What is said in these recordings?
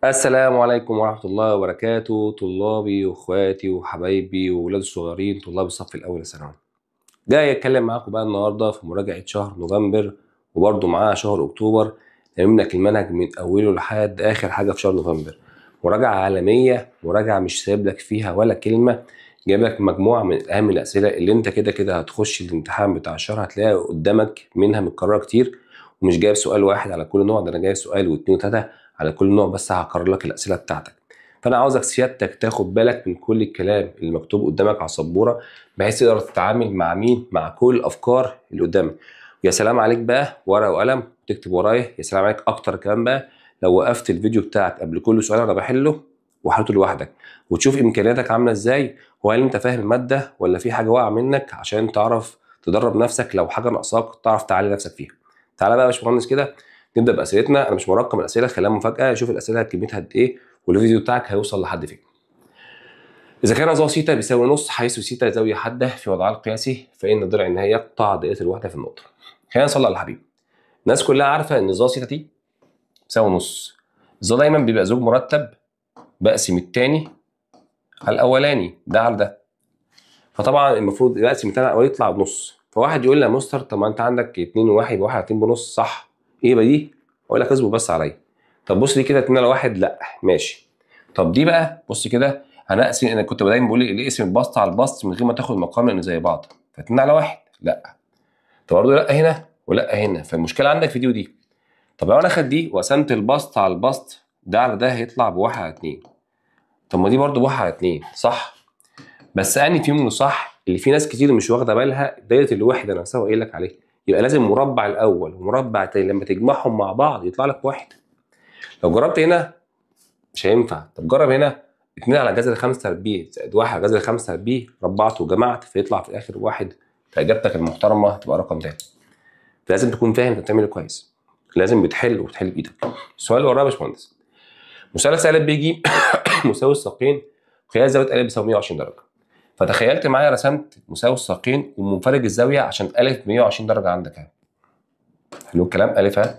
السلام عليكم ورحمة الله وبركاته، طلابي واخواتي وحبايبي وولاد الصغيرين طلاب الصف الأول الثانوي. جاي اتكلم معاكم بقى النهارده في مراجعة شهر نوفمبر وبرده معاه شهر أكتوبر. لم لك المنهج من أوله لحد آخر حاجة في شهر نوفمبر. مراجعة عالمية، مراجعة مش سايب لك فيها ولا كلمة، جايب لك مجموعة من أهم الأسئلة اللي أنت كده كده هتخش الامتحان بتاع الشهر هتلاقيها قدامك، منها متكررة كتير، ومش جايب سؤال واحد على كل نوع، ده أنا جايب سؤال واثنين وثلاثة على كل نوع، بس هكرر لك الأسئلة بتاعتك. فأنا عاوزك سيادتك تاخد بالك من كل الكلام اللي مكتوب قدامك على السبورة، بحيث تقدر تتعامل مع مين؟ مع كل الأفكار اللي قدامك. يا سلام عليك بقى ورقة وقلم تكتب ورايا، يا سلام عليك أكتر كمان بقى لو وقفت الفيديو بتاعك قبل كل سؤال أنا بحله وحلته لوحدك، وتشوف إمكانياتك عاملة إزاي، وهل أنت فاهم المادة ولا في حاجة واقعة منك، عشان تعرف تدرب نفسك، لو حاجة ناقصاك تعرف تعالي نفسك فيها. تعالى بقى يا باشمهندس كده نبدا باسئلتنا. انا مش مرقم الاسئلة، خليها مفاجاة، شوف الاسئلة كميتها قد ايه والفيديو بتاعك هيوصل لحد فين. اذا كان زاوية سيتا بيساوي نص، حيث سيتا زاوية حادة في وضعها القياسي، فان ضلع النهائي يقطع دائرة الوحدة في النقطة. خلينا نصلي على الحبيب. الناس كلها عارفه ان زاوية سيتا دي بتساوي نص. الزاوية دايما بيبقى زوج مرتب، بقسم الثاني على الاولاني، ده على ده. فطبعا المفروض بقسم الثاني على الاولاني يطلع بنص. فواحد يقول لي يا مستر طب ما انت عندك 2 و1 يبقى 1 على 2 بنص، صح؟ ايه بقى دي؟ اقول لك اصبر بس عليا. طب بص دي كده 2 على 1، لا ماشي. طب دي بقى بص كده هنقسم، انا كنت دايما بقول ليه اقسم البسط على البسط من غير ما تاخد مقام لان زي بعض، ف2 على 1 لا. طب برضه لا هنا ولا هنا، فالمشكلة عندك في دي ودي. طب لو انا اخد دي وقسمت البسط على البسط ده على ده هيطلع ب1 على 2. طب ما دي برضه ب1 على 2 صح؟ بس انهي فيهم صح؟ اللي في ناس كتير مش واخده بالها دايرة الوحدة نفسها وقايل لك عليها. يبقى لازم مربع الاول ومربع الثاني لما تجمعهم مع بعض يطلع لك واحد. لو جربت هنا مش هينفع. طب جرب هنا 2 على جذر 5 تربيع زائد 1 على جذر 5 تربيع، ربعت وجمعت فيطلع في الاخر واحد، فاجابتك المحترمة تبقى رقم تاني. فلازم تكون فاهم انت بتعمل كويس، لازم بتحل وبتحل بايدك. السؤال اللي وراه يا باشمهندس، مثلث ا ب ج مساوي الساقين قياس زاوية ا بيساوي 120 درجه. فتخيلت معايا رسمت مساوي الساقين ومنفرج الزاوية عشان ا 120 درجه عندك اهي. حلو الكلام، ا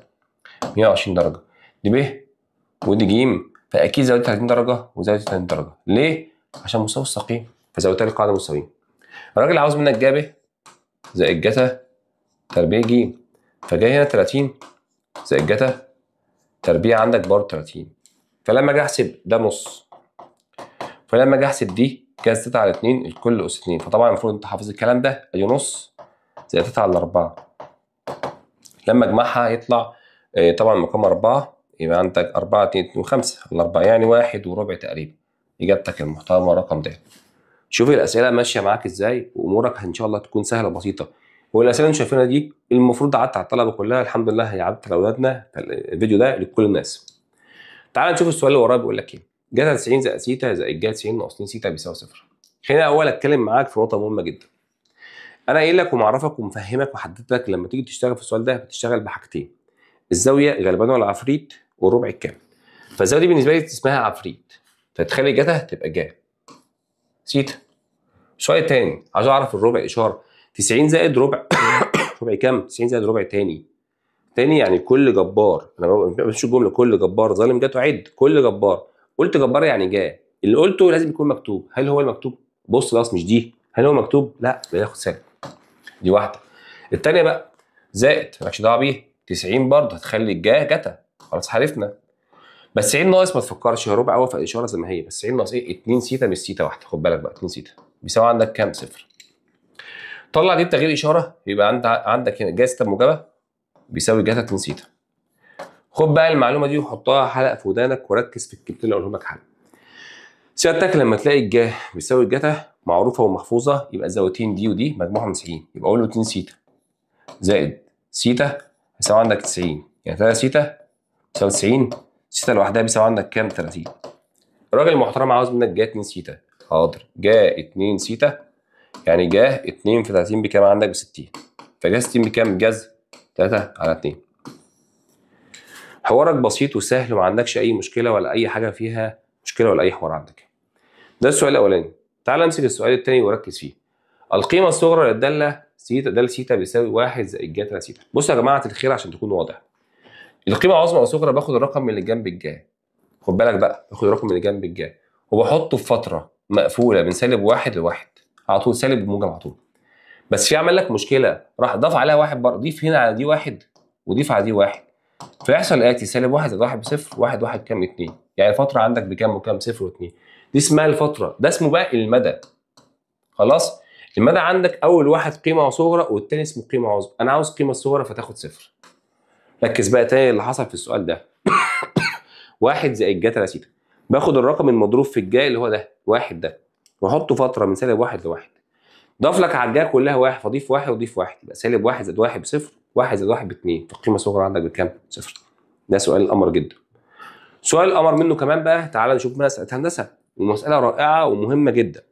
120 درجه، دي ب ودي ج، فاكيد زاوية 30 درجه وزاويه 30 درجه. ليه؟ عشان مساوي الساقين، فزاويتين القاعدة مساويين. الراجل عاوز منك جا ب زائد جتا تربيع ج، فجاي هنا 30 زائد جتا تربيع عندك برضه 30. فلما اجي احسب ده نص، فلما اجي احسب دي جاز 3 على 2 الكل اس 2، فطبعا المفروض انت حافظ الكلام ده، ادي نص زائد 3 على 4. لما اجمعها يطلع طبعا مقام 4، يبقى عندك 4 2 2 5 على 4، يعني 1.25 تقريبا. اجابتك المحترمة رقم د. شوف الاسئلة ماشية معاك ازاي، وامورك ان شاء الله تكون سهلة وبسيطة. والاسئلة اللي انتم شايفينها دي المفروض عدت على الطلبة كلها، الحمد لله هي عدت على اولادنا. الفيديو ده لكل الناس. تعال نشوف السؤال اللي وراه بيقول لك ايه. جتا 90 زائد سيتا زائد جا 90 ناقص 2 سيتا بيساوي صفر. خلينا اول اتكلم معاك في نقطة مهمة جدا. انا قايل لك ومعرفك ومفهمك وحددت لك لما تيجي تشتغل في السؤال ده بتشتغل بحاجتين، الزاوية غلبان ولا عفريت والربع الكامل. فالزاويه دي بالنسبة لي اسمها عفريت، فتخلي جتا تبقى جا سيتا. السؤال الثاني عايز اعرف الربع اشارة 90 زائد ربع ربع كام؟ 90 زائد ربع تاني. تاني يعني كل جبار، انا بمشي الجملة كل جبار ظالم جاته عد، كل جبار، قلت جبار يعني جا، اللي قلته لازم يكون مكتوب. هل هو المكتوب؟ بص خلاص مش دي، هل هو مكتوب؟ لا، بياخد سالب. دي واحدة. الثانية بقى زائد مالكش دعوه بيه 90 برضه هتخلي الجا جتا، خلاص عرفنا. بس 90 ناقص ما تفكرش، هي ربع اول فالاشاره زي ما هي، بس 90 ناقص ايه؟ 2 سيتا مش سيتا واحدة، خد بالك بقى 2 سيتا بيساوي عندك كام؟ صفر. طلع دي بتغيير اشارة، يبقى عندك هنا جا سيتا موجبه بيساوي جتا 2 سيتا. خد بقى المعلومة دي وحطها حلقة في ودانك وركز في الكلمتين اللي اقولهم لك حالا. سيادتك لما تلاقي الجا بيساوي الجتا معروفة ومحفوظه، يبقى الزاويتين دي ودي مجموعهم 90، يبقى اقول له 2 سيتا زائد سيتا بيساوي عندك 90، يعني 3 سيتا بيساوي 90، سيتا لوحدها بيساوي عندك كام؟ 30. الراجل المحترم عاوز منك جا 2 سيتا، حاضر، جا 2 سيتا يعني جا 2 في 30 بكام عندك؟ ب 60، فجا 60 بكام؟ جذر 3 على 2. حوارك بسيط وسهل وما عندكش اي مشكلة ولا اي حاجة فيها مشكلة ولا اي حوار عندك. ده السؤال الاولاني. تعال امسك السؤال الثاني وركز فيه. القيمة الصغرى للداله سيتا دال سيتا بيساوي 1 زائد جا 3 سيتا. بصوا يا جماعة الخير عشان تكون واضح. القيمة العظمى او الصغرى باخد الرقم اللي جنب الجا. خد بالك بقى، باخد الرقم اللي جنب الجا وبحطه في فترة مقفولة من سالب 1 ل1 على طول، سالب وموجب على طول. بس في عمل لك مشكلة، راح ضاف عليها 1 بره، ضيف هنا على دي 1 وضيف على دي 1، فيحصل الاتي: سالب 1 زائد 1 بصفر، 1 1 كام؟ 2. يعني الفترة عندك بكام وكام؟ 0 و2. دي اسمها الفترة، ده اسمه بقى المدى. خلاص؟ المدى عندك اول واحد قيمة صغرى والتاني اسمه قيمة عظمى، انا عاوز قيمة صغرى فتاخد 0. ركز بقى تاني اللي حصل في السؤال ده. 1 زائد جا 3 سيتا، باخد الرقم المضروب في الجا اللي هو ده 1 ده واحطه فترة من سالب 1 ل1، ضاف لك على الجا كلها 1، فضيف 1 وضيف 1، يبقى سالب 1 زائد 1 بصفر، 1 زائد 1 ب2، فالقيمه الصغرى عندك بكام؟ 0. ده سؤال القمر جدا. سؤال القمر منه كمان بقى، تعالى نشوف مسالة هندسة، ومسالة رائعة ومهمة جدا،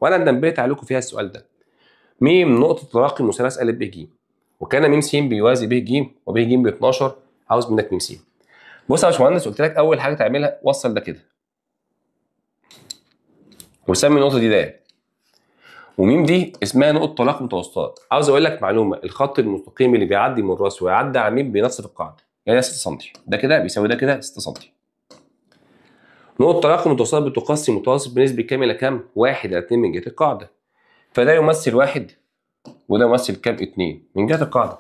وانا نبهت عليكم فيها السؤال ده. م نقطة تلاقي مثلث أ ب ج، وكان م س بيوازي ب ج وب ج ب 12، عاوز منك م س. بص يا باشمهندس، قلت لك اول حاجة تعملها وصل ده كده وسمي النقطة دي د، وميم دي اسمها نقطة تلاقي متوسطات. عاوز اقول لك معلومة، الخط المستقيم اللي بيعدي من الراس ويعدي على ميم بينصف القاعدة، يعني 6 سم، ده كده بيساوي ده كده 6 سم. نقطة تلاقي متوسطات بتقسم متوسط بنسبة كام الى كام؟ 1 الى 2 من جهة القاعدة. فده يمثل 1 وده يمثل كام؟ 2 من جهة القاعدة.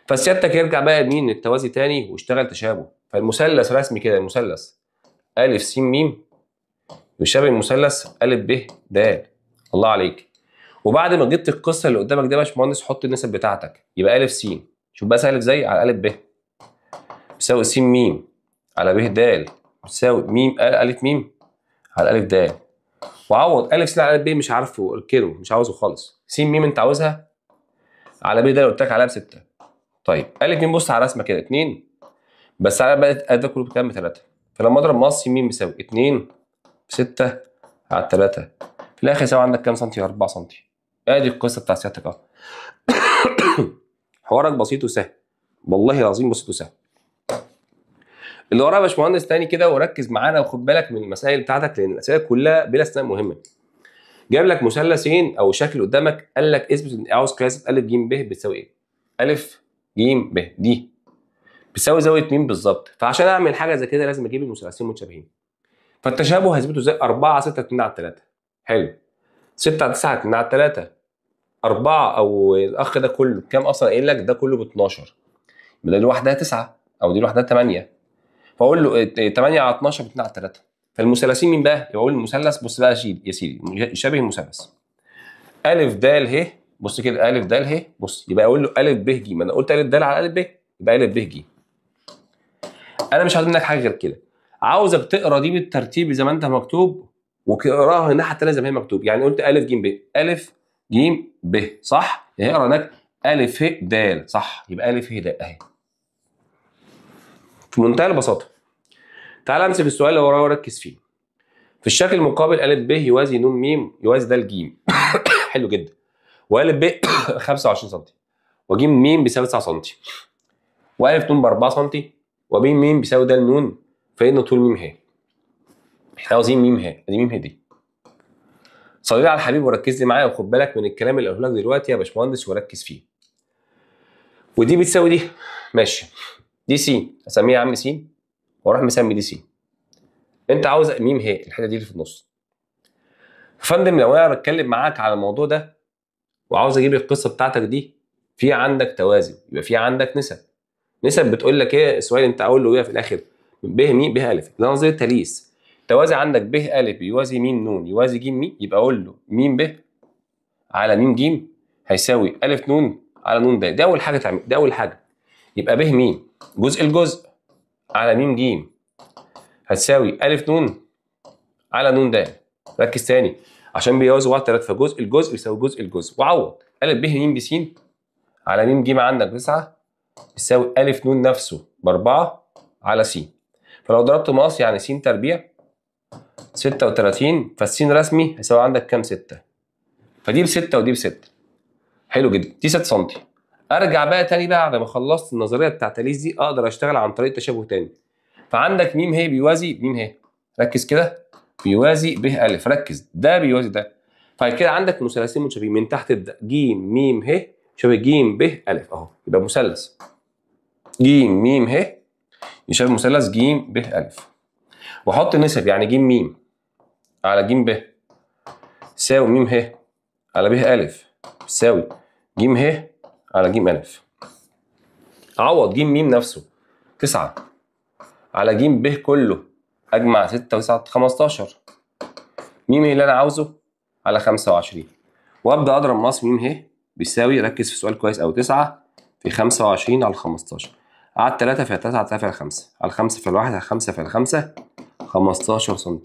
فسيادتك يرجع بقى مين للتوازي تاني واشتغل تشابه. فالمثلث رسمي كده، المثلث أ س م يشابه المثلث أ ب د. الله عليك. وبعد ما جبت القصة اللي قدامك ده يا باشمهندس حط النسب بتاعتك، يبقى أ س، شوف بقى سهل ازاي، على أ ب بيساوي س م على ب د بتساوي م أ م على أ د. وعوض أ س على أ ب مش عارفه، اركنه مش عاوزه خالص. س م انت عاوزها على ب د قلت لك عليها ب6. طيب أ م بص على رسمه كده 2، بس على بقى ده كله بكام؟ ب3. فلما اضرب مقص م بيساوي 2 في 6 على 3، في الاخر يساوي عندك كام سنتي؟ 4 سنتي. ادي القصة بتاع سيادتك اهو. حوارك بسيط وسهل، والله العظيم بسيط وسهل. اللي ورايا يا باشمهندس تاني كده، وركز معانا وخد بالك من المسائل بتاعتك لان الاسئلة كلها بلا استثناء مهمة. جاب لك مثلثين او شكل قدامك، قال لك اثبت ان عاوز قياس أ ج ب بتساوي ايه؟ أ ج ب دي بتساوي زاوية م بالظبط. فعشان اعمل حاجة زي كده لازم اجيب المثلثين متشابهين. فالتشابه هثبته ازاي؟ 4 6 2 على 3. حلو. 6 على 9 2 على 3. 4 او الاخ ده كله بكام اصلا؟ قايل لك ده كله ب 12، يبقى دي لوحدها 9 او دي لوحدها 8، فاقول له 8 على 12 ب 2 على 3. فالمثلثين مين بقى؟ يبقى اقول المثلث، بص بقى يا سيدي شبه المثلث أ د ه، بص كده أ د ه، بص يبقى اقول له أ ب ج، ما انا قلت أ د على أ ب، يبقى أ ب ج. انا مش عاوز منك حاجة غير كده، عاوزك تقرا دي بالترتيب زي ما انت مكتوب، وتقراها الناحية الثانية زي ما هي مكتوب. يعني قلت أ ج ب، أ ج ب صح؟ يعني اقرا هناك أ ه د صح، يبقى أ ه د اهي. في منتهى البساطة. تعال امسك السؤال اللي وراه وركز فيه. في الشكل المقابل أ ب يوازي ن م يوازي د ج. حلو جدا. وأ ب 25 سم، وج م بيساوي 9 سم، وأ ن ب 4 سم، وب م بيساوي د ن، فإن طول م ه. احنا عاوزين م ه، ادي م ه دي. صلي على الحبيب وركز لي معايا وخد بالك من الكلام اللي قوله لك دلوقتي يا باشمهندس وركز فيه. ودي بتساوي دي، ماشي. دي س، اسميها يا عم س، واروح مسمي دي س. انت عاوز م ه الحتة دي اللي في النص. يا فندم لو انا بتكلم معاك على الموضوع ده وعاوز اجيب القصة بتاعتك دي، في عندك توازي، يبقى في عندك نسب. نسب بتقول لك ايه السؤال انت اقول له ايه في الاخر؟ ب م ب ا، ده نظرية تليس. توازي عندك ب ا يوازي م ن يوازي ج م، يبقى اقول له م ب على م ج هيساوي ا ن على ن د. دي اول حاجة تعمل، دي اول حاجة. يبقى ب م جزء الجزء على م ج هتساوي ا ن على ن د. ركز تاني عشان بيوازوا بعض 3، فجزء الجزء يساوي جزء الجزء. وعوض ا ب م ب س على م ج عندك 9 يساوي ا ن نفسه ب4 على س. فلو ضربت مقص يعني س تربيع 36، فالسين رسمي هيساوي عندك كام؟ 6. فدي ب6 ودي ب6. حلو جدا، دي 6 سم. ارجع بقى تاني بقى بعد ما خلصت النظرية بتاع تاليس دي، اقدر اشتغل عن طريق تشابه تاني. فعندك م ه بيوازي م ه، ركز كده، بيوازي ب ا، ركز ده بيوازي ده. فكده عندك مثلثين متشابهين من تحت ابدا، ج م ه يشابه ج ب ا اهو، يبقى مثلث ج م ه يشابه مثلث ج ب ا. واحط نسب، يعني ج م على ج ب يساوي م ه على ب أ يساوي ج ه على ج أ. عوض ج م نفسه 9 على ج ب كله، اجمع 6 و9 15، م ه اللي انا عاوزه على 25، وابدا اضرب مقص م ه بيساوي، ركز في السؤال كويس قوي، 9 في 25 على 15 على 3 في 3 على 3 في 5 على 5 في 1 على 5 في 5 15 سم.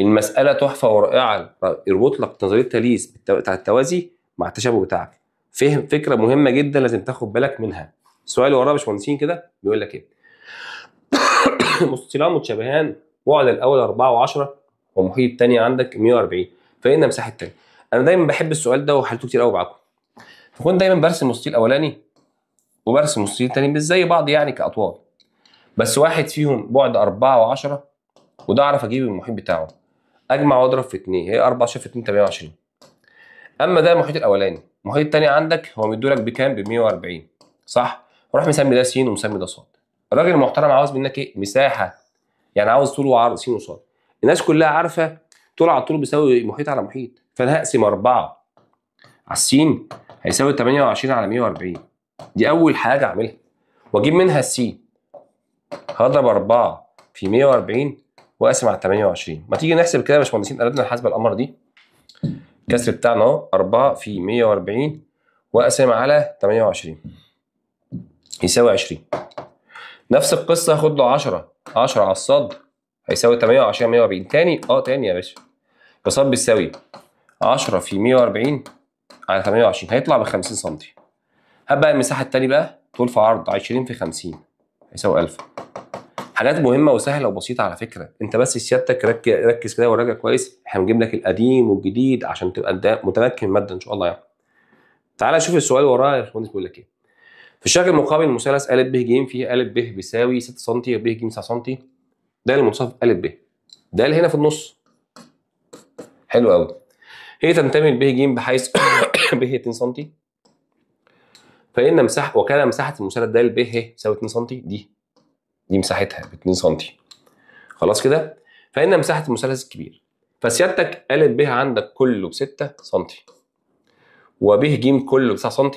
المسألة تحفة ورائعة، يربط لك نظرية تاليس بتاع التوازي مع التشابه بتاعك. فهم فكرة مهمة جدا لازم تاخد بالك منها. السؤال اللي وراه يا باشمهندسين كده بيقول لك ايه؟ مستطيلان متشابهان، بعد الأول 4 و10 ومحيط الثاني عندك 140، فإن مساحة الثاني. أنا دايما بحب السؤال ده وحلته كتير قوي معاكم. فكنت دايما برسم مستطيل أولاني وبرسم مستطيل تاني مش زي بعض يعني كأطوال، بس واحد فيهم بعد 4 و10 وده أعرف أجيب المحيط بتاعه، أجمع وأضرب في 2، هي 14 في 2 28. أما ده المحيط الأولاني، المحيط التاني عندك هو مديهولك بكام؟ ب 140، صح؟ روح مسمي ده س ومسمي ده ص. الراجل المحترم عاوز منك إيه؟ مساحة، يعني عاوز طول وعرض س وص. الناس كلها عارفة طول على طول بيساوي محيط على محيط، فأنا هقسم 4 على السين هيساوي 28 على 140. دي أول حاجة أعملها، وأجيب منها السين. هضرب 4 في 140 وأقسم على 28. ما تيجي نحسب كده يا باشمهندسين، قلبنا الحاسبة القمر دي. الكسر بتاعنا أهو 4 في 140 وأقسم على 28 يساوي 20. نفس القصة هاخد له 10، 10 على الصاد هيساوي 28 140. تاني تاني يا باشا، الصاد بيساوي 10 في 140 على 28 هيطلع ب 50 سم. هات بقى المساحة التاني بقى، طول في عرض 20 في 50 هيساوي 1000. حاجات مهمة وسهلة وبسيطة على فكرة، انت بس سيادتك ركز كده وراجع كويس، احنا بنجيب لك القديم والجديد عشان تبقى متمكن من المادة ان شاء الله يعني. تعالى شوف السؤال وراه يا باشمهندس بيقول لك ايه. في الشكل المقابل مثلث أ ب ج فيه أ ب بيساوي 6 سم وب ج 9 سم، ده المنتصف أ ب، ده اللي هنا في النص. حلو قوي. هي تنتمي ل ب ج بحيث ب 2 سم، فإن مساحة وكان مساحة المثلث د ب ه تساوي 2 سم، دي مساحتها ب 2 سم. خلاص كده؟ فإن مساحة المثلث الكبير، فسيادتك أ ب عندك كله ب 6 سم وب ج كله ب 9 سم،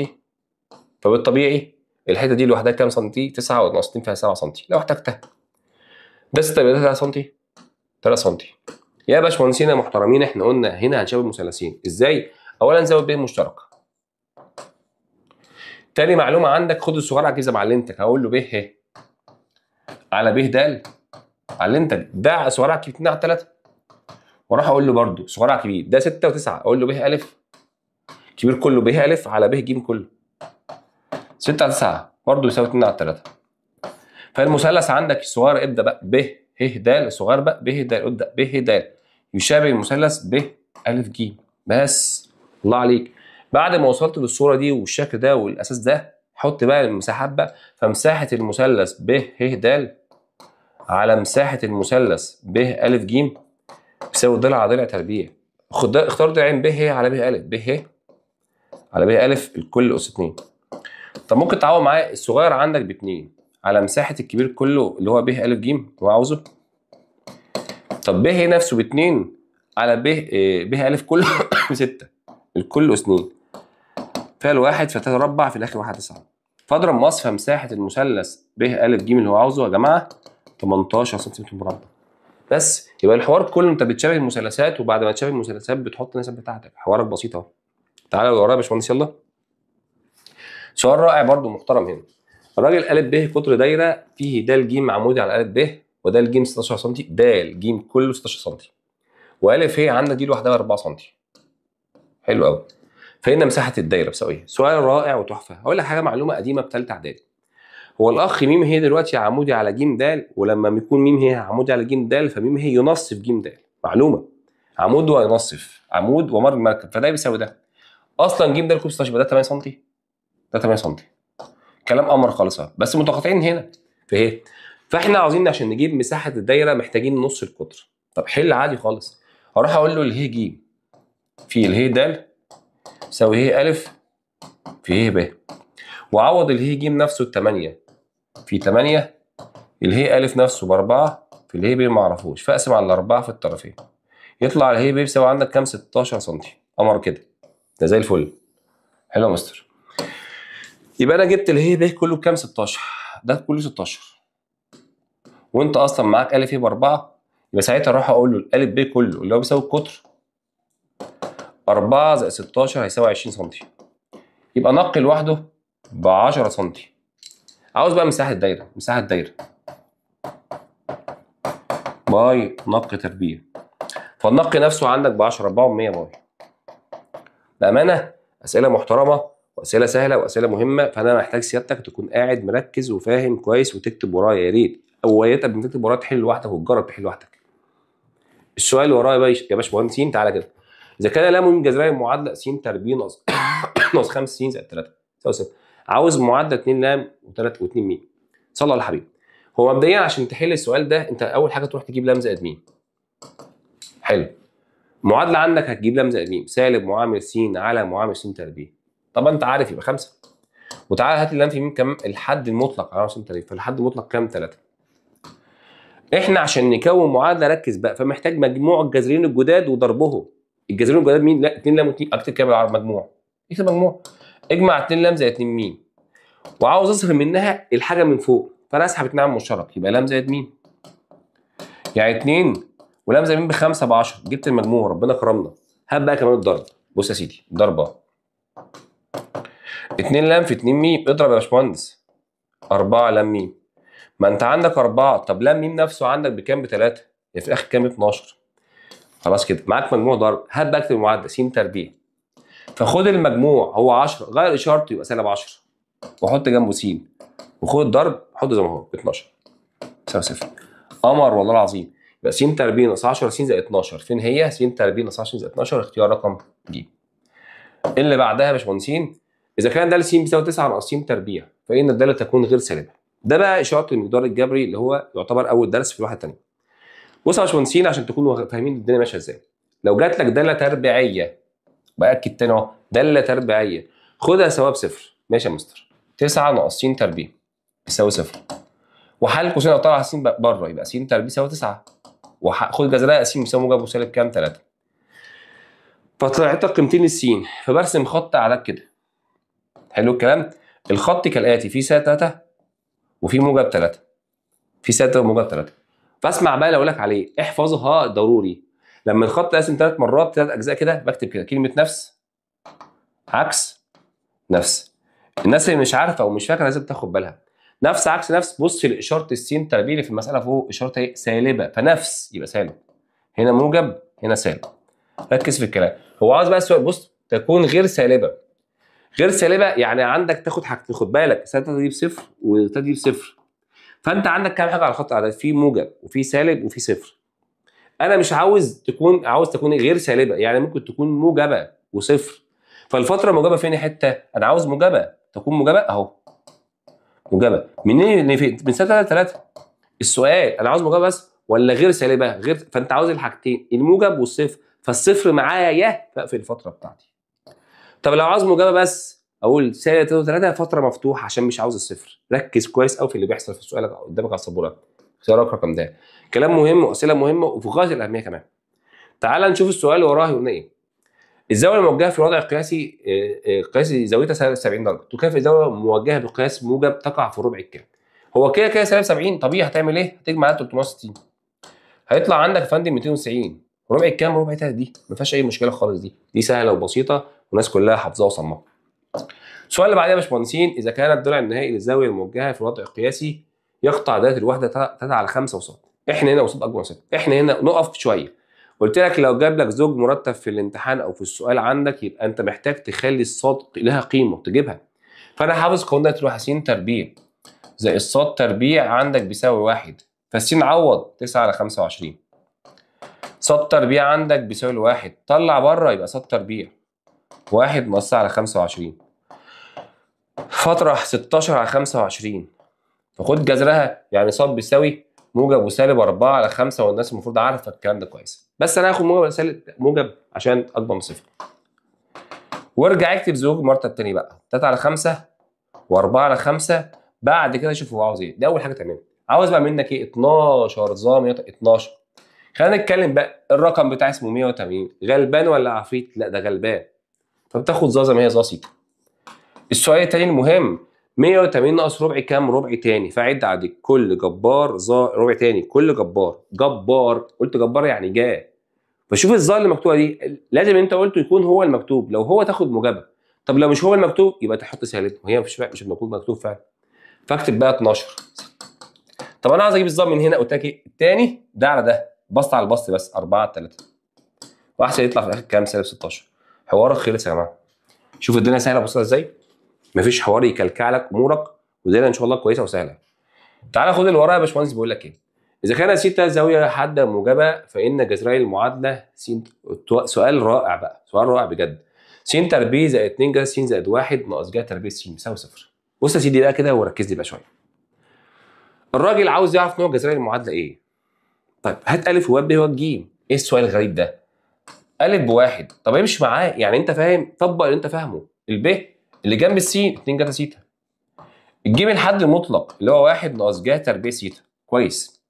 فبالطبيعي الحتة دي لوحدها كام سم؟ 9 وناقص 2 فيها 7 سم لو احتجتها. ده 6 يبقى 3 سم، 3 سم. يا باشمهندسين يا محترمين، احنا قلنا هنا هنشابه المثلثين ازاي؟ اولا زاوية ب مشتركة. تاني معلومة عندك، خد الصغير على كده معلمتك، هقول له ب ه على ب د علمتك، ده صغير على 2 على 3، واروح اقول له برده صغير على كبير، ده 6 و9، اقول له ب ا كبير كله ب ا على ب ج كله 6 على 9 برضه يساوي 2 على 3. فالمثلث عندك الصغير ابدا بقى ب ه د، الصغير بقى ب د، ابدا ب ه د يشابه المثلث ب ا ج. بس الله عليك. بعد ما وصلت للصورة دي والشكل ده والاساس ده، حط بقى المساحات بقى. فمساحه المثلث ب ه د على مساحة المثلث ب ا ج بيساوي ضلع على ضلع تربيع. خد اختار ضلعين ب ه على ب ا، ب ه على ب ا الكل اس 2. طب ممكن تعوض معايا الصغير عندك ب 2 على مساحة الكبير كله اللي هو ب ا ج هو عاوزه. طب ب ه نفسه ب 2 على ب ا كله ب 6 الكل اس 2، فالواحد فتربع في الاخر 1 9. فاضرب مصفى مساحة المثلث ب ا ج اللي هو عاوزه يا جماعة 18 سم مربع. بس يبقى الحوار كله انت بتشابه المثلثات، وبعد ما تشابه المثلثات بتحط النسب بتاعتك. حوارك بسيط اهو. تعالى ورايا يا باشمهندس يلا. سؤال رائع برده محترم هنا. الراجل أ ب قطر دايرة فيه د ج عمودي على أ ب وده ج 16 سم، د ج كله 16 سم، وأ ه عندك دي لوحدها 4 سم. حلو قوي. فإن مساحة الدايرة بتساوي ايه؟ سؤال رائع وتحفة. هقول لك حاجة معلومة قديمة في ثالثة إعدادي. هو الأخ م ه دلوقتي عمودي على ج د، ولما بيكون م ه عمودي على ج د فم ه ينصف ج د. معلومة. عمود وينصف، عمود ومر المركب، فده بيساوي ده. أصلا ج د كله 16 يبقى ده 8 سم، ده 8 سم. كلام قمر خالص اهو، بس متقاطعين هنا فايه؟ فاحنا عاوزين عشان نجيب مساحة الدايرة محتاجين نص القطر. طب حل عادي خالص. هروح اقول له اله ج في اله د يساوي ه ا في ه ب، وعوض اله ج نفسه ب 8 في 8، اله ا نفسه ب 4 في في اله ب ما اعرفوش، فاقسم على 4 في الطرفين، يطلع اله ب بيساوي عندك كام؟ 16 سم. قمر كده، ده زي الفل. حلو يا مستر. يبقى انا جبت اله ب كله بكام؟ 16، ده كله 16، وانت اصلا معاك ا ب 4، يبقى ساعتها اروح اقول له الالف ب كله اللي هو بيساوي القطر 4 زائد 16 هيساوي 20 سم، يبقى نقي لوحده ب 10 سم. عاوز بقى مساحة الدايرة، مساحة الدايرة باي نق تربيع، فالنق نفسه عندك ب 10 4 100 باي. بأمانة أسئلة محترمة وأسئلة سهلة وأسئلة مهمة، فأنا محتاج سيادتك تكون قاعد مركز وفاهم كويس وتكتب ورايا يا ريت، أو يا ريت قبل ما تكتب ورايا تحل لوحدك وتجرب تحل لوحدك. السؤال اللي ورايا يا باشمهندسين تعالى كده، إذا كان لام من جذري المعادلة س تربيع ناقص 5 س زائد 3 يساوي 0، عاوز معادلة 2 لام و3 و2 م. صلى على الحبيب. هو مبدئيا عشان تحل السؤال ده انت اول حاجة تروح تجيب لام زائد م. حلو. معادلة عندك هتجيب لام زائد م سالب معامل س على معامل س تربيع. طبعا انت عارف يبقى 5. وتعالى هات اللام في م كام؟ الحد المطلق على س تربيع، فالحد المطلق كام؟ 3. احنا عشان نكون معادلة ركز بقى، فمحتاج مجموع الجذرين الجداد وضربهم. الجذرين الجداد مين؟ لا 2 لام و2، اكتب كده بالعربي مجموع. اكتب مجموع. اجمع 2 لام زائد 2 م. وعاوز اصرف منها الحاجة من فوق، فانا اسحب 2 عامل مشترك يبقى لام زائد م. يعني 2 ولام زائد م ب 5 ب 10، جبت المجموع ربنا كرمنا. هات بقى كمان الضرب. بص يا سيدي ضربه 2 لام في 2 م، اضرب يا باشمهندس 4 لام م. ما انت عندك 4، طب لام م نفسه عندك بكام؟ ب 3، يعني في الاخر كام؟ 12. خلاص كده معاك مجموع ضرب. هات بقى اكتب المعادلة س تربيع، فخد المجموع هو 10، غير اشارته يبقى سالب 10، وحط جنبه س، وخد الضرب حطه زي ما هو 12 يساوي 0. قمر والله العظيم. يبقى س تربيع ناقص 10 س زائد 12، فين هي؟ س تربيع ناقص 10 س زائد 12، اختيار رقم ج. اللي بعدها يا باشمهندسين، اذا كان د س بيساوي 9 ناقص س تربيع فان الدالة تكون غير سالبه. ده بقى اشارة المقدار الجبري اللي هو يعتبر اول درس في الوحدة الثانية. بصوا يا باشمهندسين عشان تكونوا فاهمين الدنيا ماشية ازاي. لو جات لك داله تربيعيه، باكد تاني اهو، داله تربيعيه خدها سواها بصفر. ماشي يا مستر. 9 ناقص س تربيع بيساوي 0، وحل قوسين لو طلع س بره يبقى س تربيع يساوي 9، وخد جذرها س بيساوي موجب وسالب كام؟ 3. فطلعت لك قيمتين للسين، فبرسم خط اعداد كده. حلو الكلام. الخط كالاتي، في سالب 3 وفي موجب 3، في سالب 3 وموجب 3. فاسمع بقى اللي اقول لك عليه، احفظها ضروري. لما الخط يقسم 3 مرات 3 اجزاء كده، بكتب كده كلمة نفس عكس نفس. الناس اللي مش عارفه او مش فاكره لازم تاخد بالها. نفس عكس نفس، بص لاشاره السين تربيع اللي في المسالة فوق اشارتها ايه؟ سالبه، فنفس يبقى سالب، هنا موجب هنا سالب. ركز في الكلام. هو عاوز بقى السؤال بص تكون غير سالبه. غير سالبه يعني عندك تاخد حاجتين، خد بالك، سالب 3 دي بصفر و3 دي بصفر، فانت عندك كام حاجة على خط الاعداد؟ في موجب وفي سالب وفي صفر. انا مش عاوز تكون، عاوز تكون غير سالبه، يعني ممكن تكون موجبه وصفر. فالفتره موجبه فين حتة؟ انا عاوز موجبه، تكون موجبه اهو، موجبه منين؟ من سالب 3 3. السؤال انا عاوز موجبه بس ولا غير سالبه؟ غير، فانت عاوز الحاجتين الموجب والصفر، فالصفر معايا فاقفل الفترة بتاعتي. طب لو عاوز موجبه بس اقول سالب 3 3 فترة مفتوحة عشان مش عاوز الصفر. ركز كويس قوي في اللي بيحصل في السؤال قدامك على السبوره. اختيارك رقم ده. كلام مهم واسئلة مهمة وفي غاية الاهمية كمان. تعال نشوف السؤال اللي وراه قلنا ايه. الزاوية الموجهة في الوضع القياسي قياسي زاويتها سالب 70 درجه، تكافئ زاوية موجهة بقياس موجب تقع في ربع الكام. هو كده كده سالب 70، طبيعي هتعمل ايه؟ هتجمع 360، هيطلع عندك يا فندم 290. ربع الكام؟ ربع تلاتة. دي ما فيهاش اي مشكلة خالص، دي سهلة وبسيطة والناس كلها حافظاها وصمها. السؤال اللي بعديه يا باشمهندسين، اذا كان الضلع النهائي للزاويه الموجهة في الوضع القياسي يقطع دايرة الوحدة 3 على 5 وسط. احنا هنا وسط اكبر وسط، احنا هنا نقف شوية. قلت لك لو جاب لك زوج مرتب في الامتحان او في السؤال عندك يبقى انت محتاج تخلي الصاد لها قيمة تجيبها. فانا حافظ قانون دايرة الوحدة س تربيع زائد الصاد تربيع عندك بيساوي 1، فالسين عوض 9 على 25. صاد تربيع عندك بيساوي 1، طلع بره يبقى صاد تربيع 1 ناقص على 25، فاطرح 16 على 25، فخد جذرها يعني صاد بيساوي موجب وسالب 4 على 5، والناس المفروض عارفه الكلام ده كويس، بس انا هاخد موجب سالب موجب عشان اكبر من صفر. وارجع اكتب زوج مرتب تاني بقى 3 على 5 و4 على 5، بعد كده شوف هو عاوز ايه. ده اول حاجة تعملها. عاوز بقى منك ايه؟ 12 ظا 12. خلينا نتكلم بقى، الرقم بتاع اسمه 180، غلبان ولا عفريت؟ لا ده غلبان، فبتاخد ظا زي ما هي ظا سيتا. السؤال التاني المهم، 180 ناقص ربع كام؟ ربع تاني، فعد عدد كل جبار ظا ربع تاني، كل جبار جبار، قلت جبار يعني جا، فشوف الظا اللي مكتوبة دي لازم انت قلته يكون هو المكتوب، لو هو تاخد موجبه، طب لو مش هو المكتوب يبقى تحط سالب، وهي مش المكتوب فعلا، فاكتب بقى 12. طب انا عايز اجيب الظا من هنا، قلت لك ايه؟ التاني ده على ده، بسط على البسط بس 4 3، واحسن يطلع في الاخر كام؟ سالب 16. حوارك خلص يا جماعة. شوف الدنيا سهلة بسيطة ازاي؟ مفيش حوار يكلكع لك امورك، والدنيا ان شاء الله كويسة وسهلة. تعالى خد اللي ورايا يا باشمهندس، بيقول لك ايه؟ اذا كان سيتا زاوية حادة موجبه فان جذري المعادلة س. سؤال رائع بقى، سؤال رائع بجد. س تربيع زائد 2 جذر س زائد 1 ناقص جا تربيع س يساوي صفر. بص يا سيدي بقى كده وركز لي بقى شوية. الراجل عاوز يعرف نوع جذري المعادلة ايه. طيب هات الف وب وج. ايه السؤال الغريب ده؟ الف بواحد، طب امشي معاه، يعني انت فاهم، طبق اللي انت فاهمه. الب اللي جنب السين 2 جتا سيتا، الجيم الحد المطلق اللي هو 1 ناقص جا تربيع سيتا، كويس.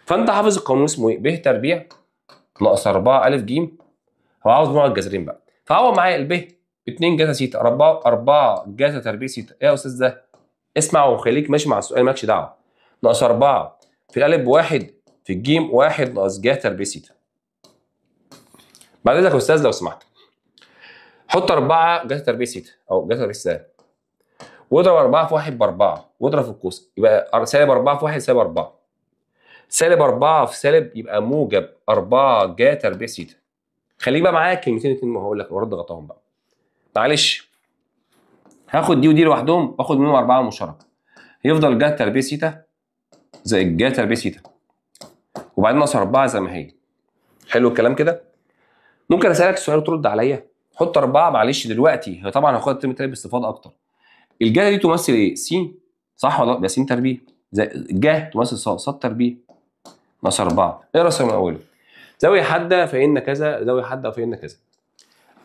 فانت حافظ القانون اسمه ايه؟ ب تربيع ناقص 4 الف ج. هو عاوز نوع الجذرين بقى، فهو معايا الب 2 جتا سيتا 4 جتا تربيع سيتا. ايه يا استاذ ده؟ اسمع وخليك ماشي مع السؤال، مالكش دعوه. ناقص 4 في الالف بواحد في الجيم 1 ناقص جا تربيع سيتا. بعد اذنك يا استاذ لو سمحت حط 4 جتا تربيع سيتا او جتا تربيع سيتا، واضرب 4 في 1 ب4، واضرب في القوس يبقى سالب 4 في 1 سالب 4، سالب 4 في سالب يبقى موجب 4 جا تربيع سيتا. خليك بقى معايا كلمتين اتنين ما هقول لك ورد غطاهم بقى. معلش هاخد دي ودي لوحدهم واخد منهم 4 مشتركة، يفضل جا تربيع سيتا زائد جا تربيع سيتا وبعدين ناقص 4 زي ما هي. حلو الكلام كده؟ ممكن اسالك سؤال وترد عليا؟ حط 4 معلش دلوقتي، هي طبعا هاخدها الترم التاني باستفاضة اكتر. الجا دي تمثل ايه؟ س صح ولا لا؟ يبقى س تربيع زائد جا تمثل ص، ص تربيع ناقص 4. اقرا السؤال من اوله. زاوية حادة فان كذا، زاوية حادة فان كذا.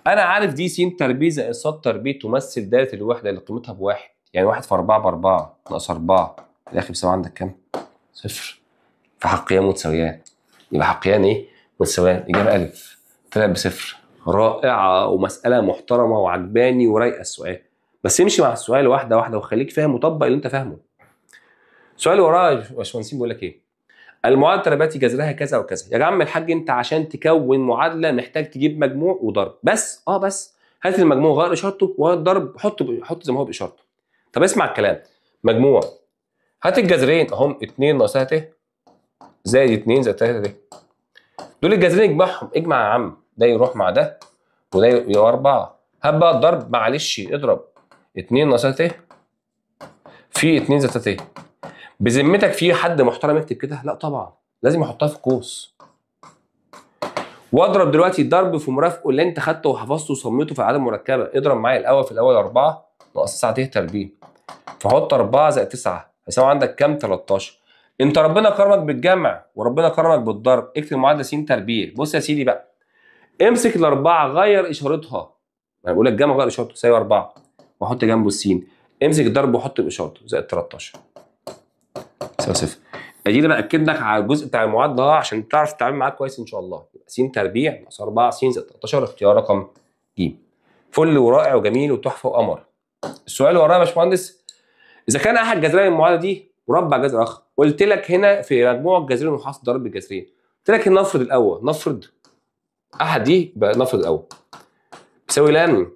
انا عارف دي س تربيع زائد ص تربيع تمثل دايرة الوحدة اللي قيمتها بواحد، يعني 1 في 4 ب4 ناقص 4 في الاخر بيساوي عندك كام؟ صفر. فحقيان متساويان، يبقى حقيان ايه؟ متساويان. اجابه الف طلع بصفر. رائعة ومسالة محترمه وعجباني ورايقه السؤال، بس امشي مع السؤال واحدة واحدة وخليك فاهم وطبق اللي انت فاهمه. السؤال اللي وراه يا باشمهندسين بيقول لك ايه؟ المعادلة التربيعيه جذرها كذا وكذا. يا عم الحاج انت عشان تكون معادلة محتاج تجيب مجموع وضرب بس، بس هات المجموع غير اشارته والضرب حط زي ما هو باشارته. طب اسمع الكلام، مجموع هات الجذرين اهم 2 ناقص 3 زائد 2 زائد 3 ت، دول الجذرين اجمعهم، اجمع يا عم، ده يروح مع ده وده يبقى 4. هات بقى الضرب، معلش اضرب 2 ناقص 3 في 2 زائد 3. بذمتك في حد محترم يكتب كده؟ لا طبعا، لازم يحطها في قوس. واضرب دلوقتي الضرب في مرافقة اللي انت خدته وحفظته وصميته في الاعداد المركبة. اضرب معايا الاول في الاول 4 ناقص 9 ت تربيع، فحط 4 زائد 9 هيساوي عندك كام؟ 13. انت ربنا كرمك بالجمع وربنا كرمك بالضرب، اكتب معادلة س تربيع. بص يا سيدي بقى، امسك الاربعة غير اشارتها، انا بقول لك الجمع غير اشارته يساوي 4 واحط جنبه السين، امسك الضرب وحط باشارته زائد 13 يساوي صفر. ادي انا باكد لك على الجزء بتاع المعادلة عشان تعرف تتعامل معاه كويس ان شاء الله. يبقى س تربيع ناقص 4 س زائد 13 اختيار رقم ج. فل ورائع وجميل وتحفه وقمر. السؤال اللي ورايا يا باشمهندس، اذا كان احد جذري المعادلة دي مربع جذر اخر، قلت لك هنا في مجموع الجذرين وحاصل ضرب الجذرين، قلت لك نفرض الاول، نفرض احد دي بقى نفرض الاول بيساوي لام،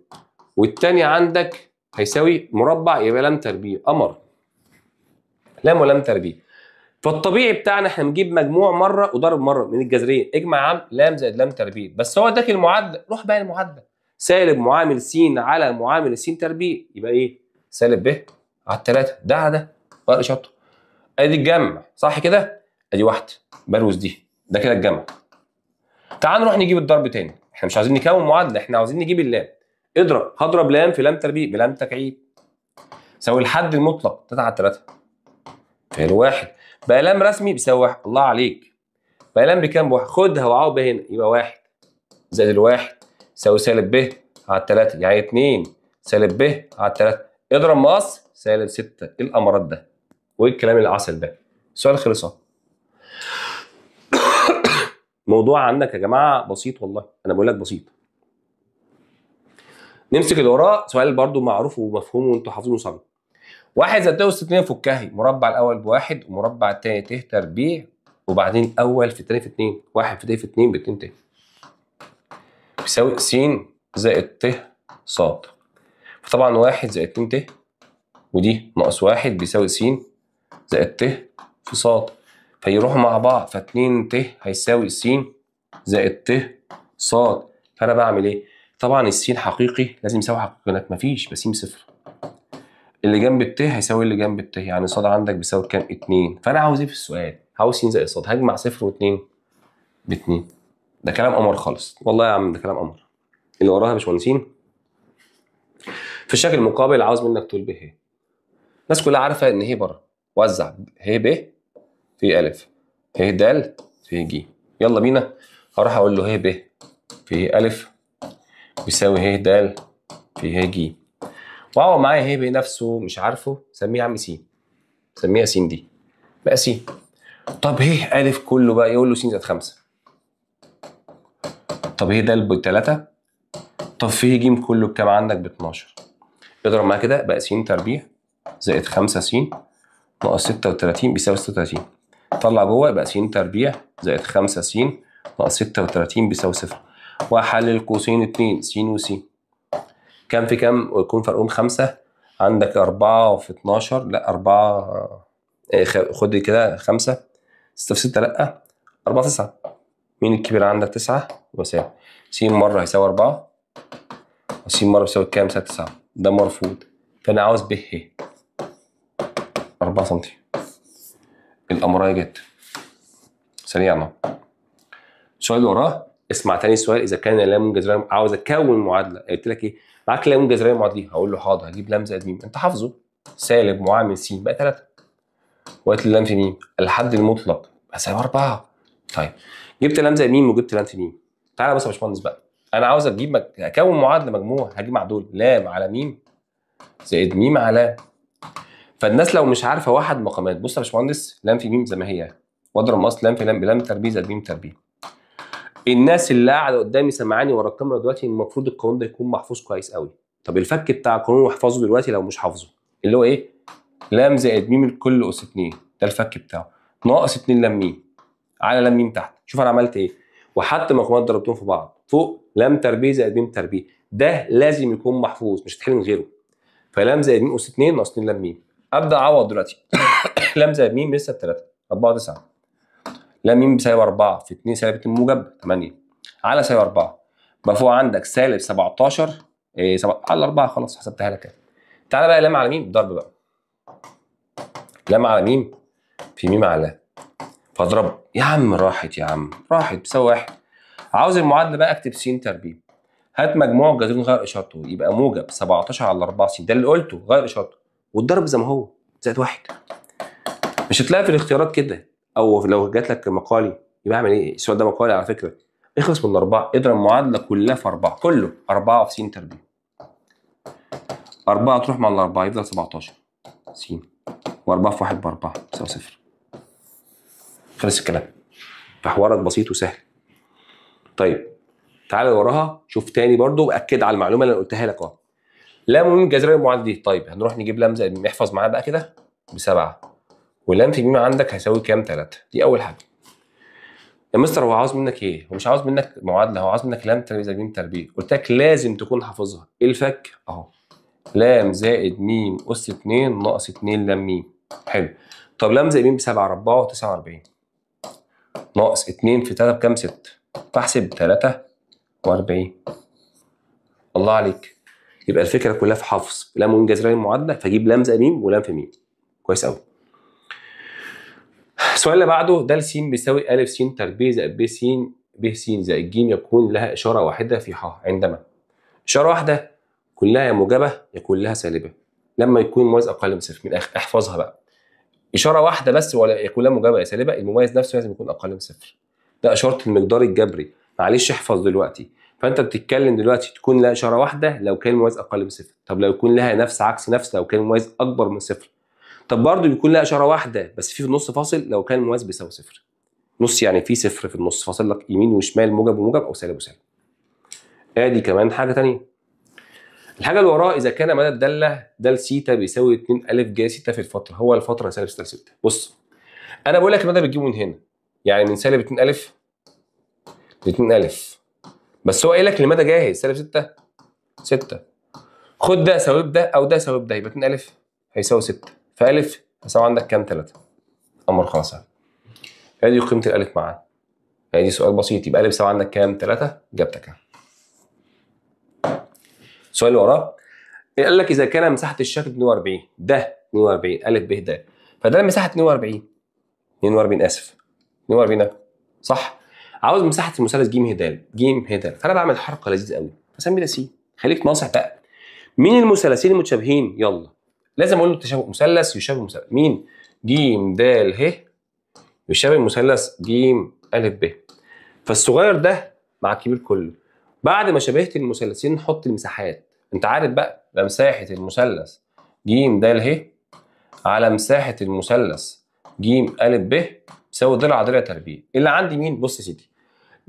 والثاني عندك هيساوي مربع يبقى لام تربيع، قمر لام ولام تربيع. فالطبيعي بتاعنا احنا نجيب مجموع مرة وضرب مرة من الجذرين، اجمع يا عم لام زائد لام تربيع، بس هو اداك المعادلة، روح بقى المعادلة سالب معامل س على معامل س تربيع يبقى ايه؟ سالب ب على 3 ده على ده غير اشارته. ادي الجمع صح كده؟ ادي واحدة بروز دي، ده كده الجمع. تعال نروح نجيب الضرب تاني، احنا مش عاوزين نكون معادلة، احنا عاوزين نجيب اللام. اضرب، هضرب لام في لام تربيع بلام تكعيب يساوي الحد المطلق 3 على 3 في الواحد، بقى لام رسمي بيساوي 1. الله عليك، بقى لام بكام؟ بواحد. خدها وعوض هنا يبقى 1 زائد الواحد يساوي سالب ب على 3، يعني 2 سالب ب على 3، اضرب مقص سالب 6. ايه الامارات ده؟ وايه الكلام العسل ده؟ السؤال خلص اهو. الموضوع عندك يا جماعة بسيط، والله انا بقول لك بسيط. نمسك اللي وراه، سؤال برده معروف ومفهوم وانتوا حافظينه صم. 1 زائد ت اس 2 فكهي، مربع الاول بواحد ومربع الثاني ت تربيع، وبعدين اول في الثاني في 2، 1 في ت في 2 ب 2 ت بيساوي س زائد ت ص. فطبعا 1 زائد 2 ت ودي ناقص 1 بيساوي س زائد ت في ص، فيروحوا مع بعض، ف 2 ت هيساوي س زائد ت ص. فانا بعمل ايه؟ طبعا السين حقيقي لازم يساوي حقيقي، هناك مفيش، بس صفر. اللي جنب الت هيساوي اللي جنب الت، يعني ص عندك بيساوي كام؟ 2. فانا عاوز ايه في السؤال؟ عاوز س زائد ص، هجمع صفر و2 ب2. ده كلام قمر خالص، والله يا عم ده كلام قمر. اللي وراها يا باشمهندسين في الشكل المقابل عاوز منك طول ب ه. الناس كلها عارفه ان ه بره، وزع ه ب في ا، ه د في ج. يلا بينا، هروح اقول له ه ب في ا بيساوي ه د في ه ج، وهو معايا ه ب نفسه مش عارفه، سميه يا عم س، سميها س دي بقى س. طب ه ا كله بقى يقول له س زائد 5. طب ه د ب 3. طب في ج كله بكام عندك؟ ب 12. اضرب معايا كده بقى س تربيع زائد 5 س ناقص 36 بيساوي 36. طلع جوه يبقى س تربيع زائد 5 س ناقص 36 بيساوي 0. واحلل قوسين 2 س وس، كام في كام ويكون فرقهم 5؟ عندك 4 في 12، لا 4، خد كده 5 6 في 6، لا 4 9. مين الكبير عندك؟ 9 وساوي س مرة هيساوي 4 وس مرة بيساوي كام؟ 9. ده مرفوض، فأنا عاوز ب ه 4 سم. الأمراية جت سريعا. السؤال اللي وراه، اسمع تاني السؤال. إذا كان لام جذرية، عاوز أكون معادلة، قلت لك إيه؟ معاك لام جذرية معادلة، هقول له حاضر هجيب لام زائد ميم، أنت حافظه، سالب معامل س بقى 3، وقلت لي لام في ميم الحد المطلق هيساوي 4. طيب جبت لام زائد ميم وجبت لام في ميم. تعالى بس يا باشمهندس بقى، أنا عاوز أجيب أكون معادلة مجموع، هجمع دول لام على ميم زائد ميم على لام. فالناس لو مش عارفه واحد مقامات، بص يا باشمهندس لام في ميم زي ما هي، واضرب مقص لام في لام بلام تربيع زائد ميم تربيع. الناس اللي قاعدة قدامي سامعاني ورا الكاميرا دلوقتي المفروض القانون ده يكون محفوظ كويس قوي. طب الفك بتاع القانون واحفظه دلوقتي لو مش حافظه، اللي هو ايه؟ لام زائد ميم الكل اس 2، ده الفك بتاعه، ناقص 2 لام ميم على لام ميم تحت. شوف انا عملت ايه، وحتى مقامات ضربتهم في بعض، فوق لام تربيع زائد ميم تربيع، ده لازم يكون محفوظ مش هتحل من غيره. فلام زائد ميم اس 2 ناقص 2 لام ميم. ابدا اعوض دلوقتي. لام زائد ميم لسه ب 3 4 9، لام ميم بسالب 4 في 2 سالب 2 موجب 8 على سالب 4، بقى فوق عندك سالب 17 على 4، خلاص حسبتها لك كده. تعالى بقى لام على ميم ضرب بقى، لام على ميم في ميم على لام، فاضرب يا عم، راحت يا عم راحت، بيساوي 1. عاوز المعادلة بقى اكتب س تربيع، هات مجموع الجذرين غير اشارته، يبقى موجب 17 على 4 س، ده اللي قلته غير اشارته، والضرب زي ما هو زائد 1. مش هتلاقي في الاختيارات كده، او لو جات لك مقالي يبقى اعمل ايه؟ السؤال ده مقالي على فكرة. اخلص من الاربعة، اضرب المعادلة كلها في 4، كله 4 في س تربيع. 4 تروح مع الاربعة يفضل 17 س، و4 في 1 ب4 يساوي 0. خلص الكلام. فحوارك بسيط وسهل. طيب تعالى وراها شوف تاني برضو، واكد على المعلومة اللي انا قلتها لك اهو. لام وميم جذرية المعادلة دي. طيب هنروح نجيب لام زائد ميم، احفظ معايا بقى كده ب7، ولام في ميم عندك هيساوي كام؟ 3. دي اول حاجة. يا مستر هو عاوز منك ايه؟ هو مش عاوز منك معادلة، هو عاوز منك لام تربيع زائد ميم تربيع. قلت لك لازم تكون حافظها. ايه الفك؟ اهو لام زائد ميم اس 2 ناقص 2 لام ميم. حلو. طب لام زائد ميم ب7 4 49 ناقص 2 في 3 بكام؟ 6، فاحسب 43. الله عليك. يبقى الفكرة كلها في حفظ لام وميم جذرية المعادلة، فاجيب لام زائد ميم ولام في ميم. كويس قوي. السؤال اللي بعده، د س بيساوي أ س تربيع زائد ب س ب س زائد ج يكون لها إشارة واحدة في ح، عندما إشارة واحدة كلها يا موجبة يا كلها سالبة، لما يكون المميز أقل من صفر. من الآخر احفظها بقى، إشارة واحدة بس ولا يا كلها موجبة يا سالبة، المميز نفسه لازم يكون أقل من صفر. ده إشارة المقدار الجبري، معلش احفظ دلوقتي. فأنت بتتكلم دلوقتي تكون لها إشارة واحدة لو كان المميز أقل من صفر، طب لو يكون لها نفس عكس نفس لو كان المميز أكبر من صفر. طب برضه بيكون لها اشارة واحدة بس في النص فاصل لو كان المماس بيساوي صفر. نص يعني في صفر في النص، فاصل لك يمين وشمال، موجب وموجب او سالب وسالب. ادي كمان حاجة ثانية. الحاجة اللي وراها اذا كان مدى الدالة د سيتا بيساوي 2 ا ج سيتا في الفترة، هو الفترة سالب 6 6. بص انا بقول لك المدى بتجيبه من هنا، يعني من سالب 2 ا ل 2 ا، بس هو قايل لك المدى جاهز سالب 6 6. خد ده ساوي بده او ده ساوي بده، يبقى 2 ا هيساوي 6، فالف هيساوي عندك كام؟ 3. امر خلاص ادي قيمة الالف معانا. ادي سؤال بسيط، يبقى الف يساوي عندك كام؟ 3. اجابتك اهي. السؤال اللي وراه قال لك اذا كان مساحة الشكل 42، ده 42 ا ب د، فده المساحة 42 42 اسف 42 صح. عاوز مساحة المثلث ج ه د، ج ه د، فانا بعمل حركة لذيذة قوي، بسمي ده س. خليك ناصح بقى، مين المثلثين المتشابهين؟ يلا لازم اقول له تشابه مثلث يشابه مثلث مين؟ ج د ه يشابه مثلث ج ا ب، فالصغير ده مع الكبير كله. بعد ما شبهت المثلثين نحط المساحات، انت عارف بقى ده مساحة المثلث ج د ه على مساحة المثلث ج ا ب تساوي ضلع ضلع تربيع. اللي عندي مين؟ بص يا سيدي،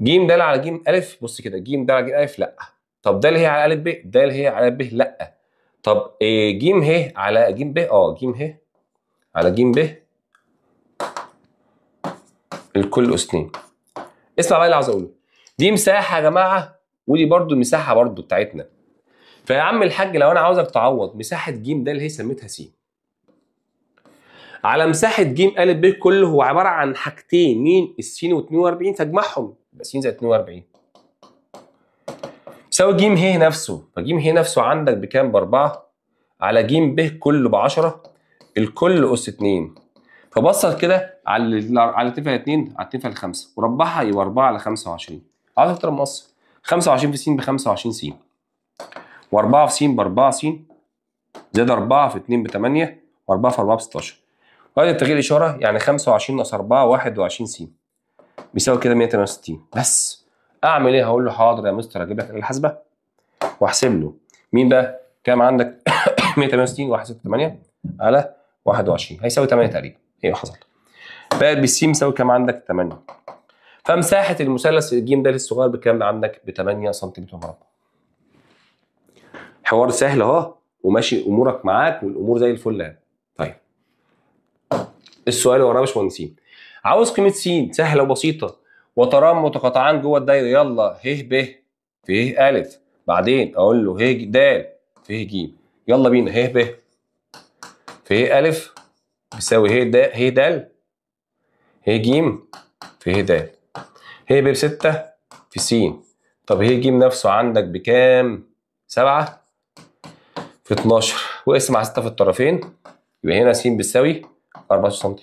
ج د على ج ا، بص كده ج د على ج ا لا، طب د ه على ا ب، د ه على ب لا، طب ج ه على ج ب، ج ه على ج ب الكل اس 2. اسمع بقى اللي عاوز اقوله، دي مساحة يا جماعة ودي برضو مساحة برضو بتاعتنا. فيا عم الحاج لو انا عاوزك تعوض مساحة ج د اللي هي سميتها س على مساحة ج ا ب كله، هو عبارة عن حاجتين، مين؟ السين و42، فاجمعهم يبقى س زائد 42 يساوي ج ه نفسه، فج ه نفسه عندك بكام؟ ب4 على ج ب كله ب10 الكل اس 2. فبصل كده على 2 في 2 على 2 في 5 وربعها يبقى 4 على 25. عاوز اكتر مقص 25 في س ب 25 س، و4 في س ب 4 س زائد 4 في 2 ب 8، و4 في 4 ب 16. وادي تغيير اشارة يعني 25 ناقص 4 21 س بيساوي كده 168. بس اعمل ايه؟ هقول له حاضر يا مستر، اجيب لك الاله الحاسبة واحسب له مين بقى؟ كام عندك؟ 168 168 على 21 هيساوي 8 تقريبا. ايه حصل؟ بقت بالسين بيساوي كام عندك؟ 8. فمساحه المثلث ج د الصغير بكام عندك؟ ب 8 سم مربع. حوار سهل اهو وماشي امورك معاك والامور زي الفل اهي. طيب السؤال اللي وراه يا باشمهندسين، عاوز قيمة س، سهلة وبسيطة، وترام متقاطعان جوه الدايرة، يلا ه ب في ه ا، بعدين اقول له ه د في ه ج، يلا بينا ه ب في ه ا بيساوي ه د ه د ه ج في ه د، ه ب 6 في س، طب ه ج نفسه عندك بكام؟ 7 في 12، واقسم على 6 في الطرفين، يبقى هنا س بتساوي 14 سم.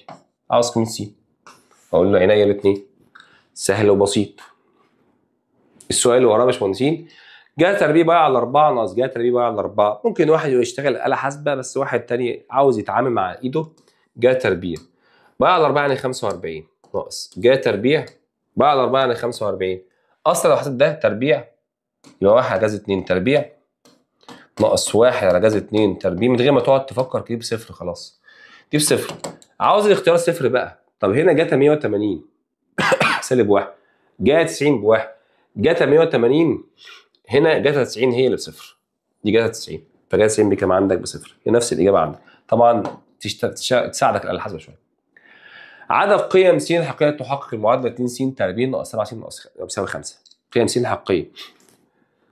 عاوز قيمة س، اقول له عينيا الاثنين، سهل وبسيط. السؤال اللي وراه يا باشمهندسين، جا تربيع باي على 4 ناقص جا تربيع باي على 4. ممكن واحد يشتغل آلة حاسبة، بس واحد تاني عاوز يتعامل مع ايده. جا تربيع باي على 4 يعني 45 ناقص جا تربيع باي على 4 يعني 45. اصلا لو حسبت ده تربيع يبقى 1 على جذر 2 تربيع ناقص 1 على جذر 2 تربيع، من غير ما تقعد تفكر كده بصفر، خلاص دي بصفر. عاوز الاختيار صفر بقى، طب هنا جاتا 180 سالب 1، جاتا 90 بواحد، جاتا 180 هنا جاتا 90 هي اللي بصفر، دي جاتا 90، فجاتا 90 بكام عندك؟ بصفر، هي نفس الاجابة عندك. طبعا تساعدك الاله الحاسبة شوية. عدد قيم س الحقيقية تحقق المعادلة 2 س تربيع ناقص 7 س ناقص بيساوي 5. قيم س الحقيقية.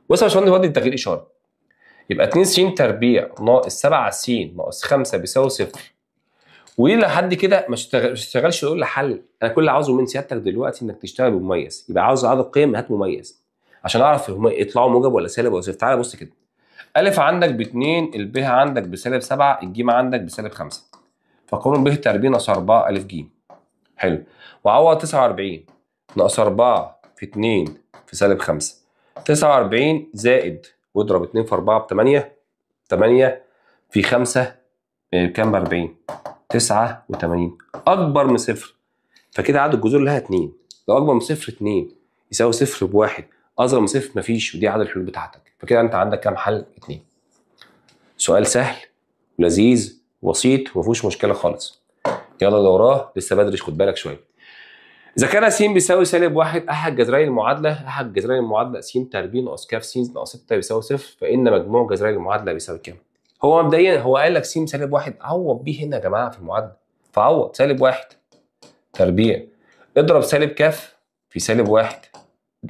بص يا باشمهندس، ودي تغيير اشارة، يبقى 2 س تربيع ناقص 7 س ناقص 5 بيساوي صفر. وليه لحد كده ما تشتغلش تقول لي حل؟ انا كل اللي عاوزه من سيادتك دلوقتي انك تشتغل بمميز، يبقى عاوز عدد قيم هات مميز عشان اعرف هم يطلعوا موجب ولا سالب ولا صفر. تعالى بص كده، الف عندك ب 2، الب عندك بسالب 7، الجيم عندك بسالب 5، فقانون ب تربيع ناقص 4 الف ج. حلو، وعوض 49 ناقص 4 في 2 في سالب 5، 49 زائد واضرب 2 في 4 ب 8، 8 في 5 بكام؟ ب 40، 89 اكبر من صفر، فكده عدد الجذور لها 2، لو اكبر من صفر 2 يساوي صفر بواحد، اصغر من صفر مفيش، ودي عدد الحلول بتاعتك. فكده انت عندك كام حل؟ 2. سؤال سهل ولذيذ بسيط ومفيهوش مشكلة خالص. يلا اللي وراه لسه بدري، خد بالك شوية. اذا كان س بيساوي سالب 1 احد جذري المعادلة، احد جذري المعادلة س تربيع ناقص ك س ناقص 6 بيساوي 0، فان مجموع جذري المعادلة بيساوي كام؟ هو مبدئيا هو قال لك س سالب 1، عوض بيه هنا يا جماعة في المعادلة، فعوض سالب 1 تربيع اضرب سالب ك في سالب 1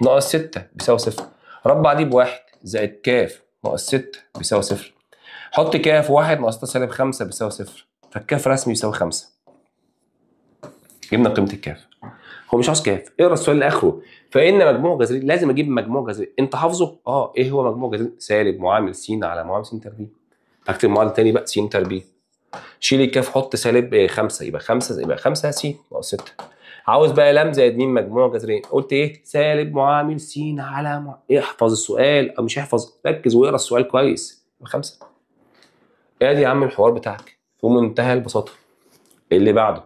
ناقص 6 بيساوي 0، ربع دي بواحد زائد ك ناقص 6 بيساوي 0، حط ك 1 ناقص 6 سالب 5 بيساوي 0، فالكاف رسمي يساوي 5. جبنا قيمة الكاف. هو مش عاوز كاف، اقرا السؤال لاخره. فان مجموع جذري، لازم اجيب مجموع جذري، انت حافظه؟ ايه هو مجموع جذري؟ سالب معامل س على معامل س تربيع. اكتب معادلة تاني بقى، س تربيع، شيل الكاف حط سالب 5، يبقى 5 يبقى 5 س ناقص 6. عاوز بقى لام زائد م مجموع جذرين، قلت ايه؟ سالب معامل س على احفظ السؤال او مش احفظ، ركز واقرا السؤال كويس. يبقى 5. ادي يا عم الحوار بتاعك في منتهى البساطة. اللي بعده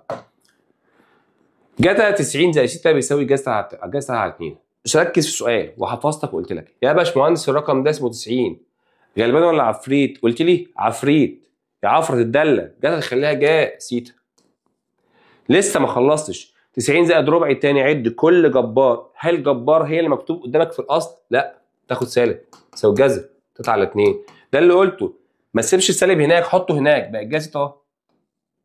جتا 90 زائد 6 بيساوي جذر على 2. مش ركز في السؤال وحفظتك وقلت لك يا باشمهندس الرقم ده اسمه 90، غلبان ولا عفريت؟ قلت لي عفريت، يا عفرة الدله، جتا تخليها جا سيتا. لسه ما خلصتش. 90 زائد ربع التاني، عد كل جبار، هل جبار هي اللي مكتوب قدامك في الاصل؟ لا، تاخد سالب تساوي جذر تطلع على 2. ده اللي قلته، ما تسيبش السالب هناك، حطه هناك، بقى الجذر اهو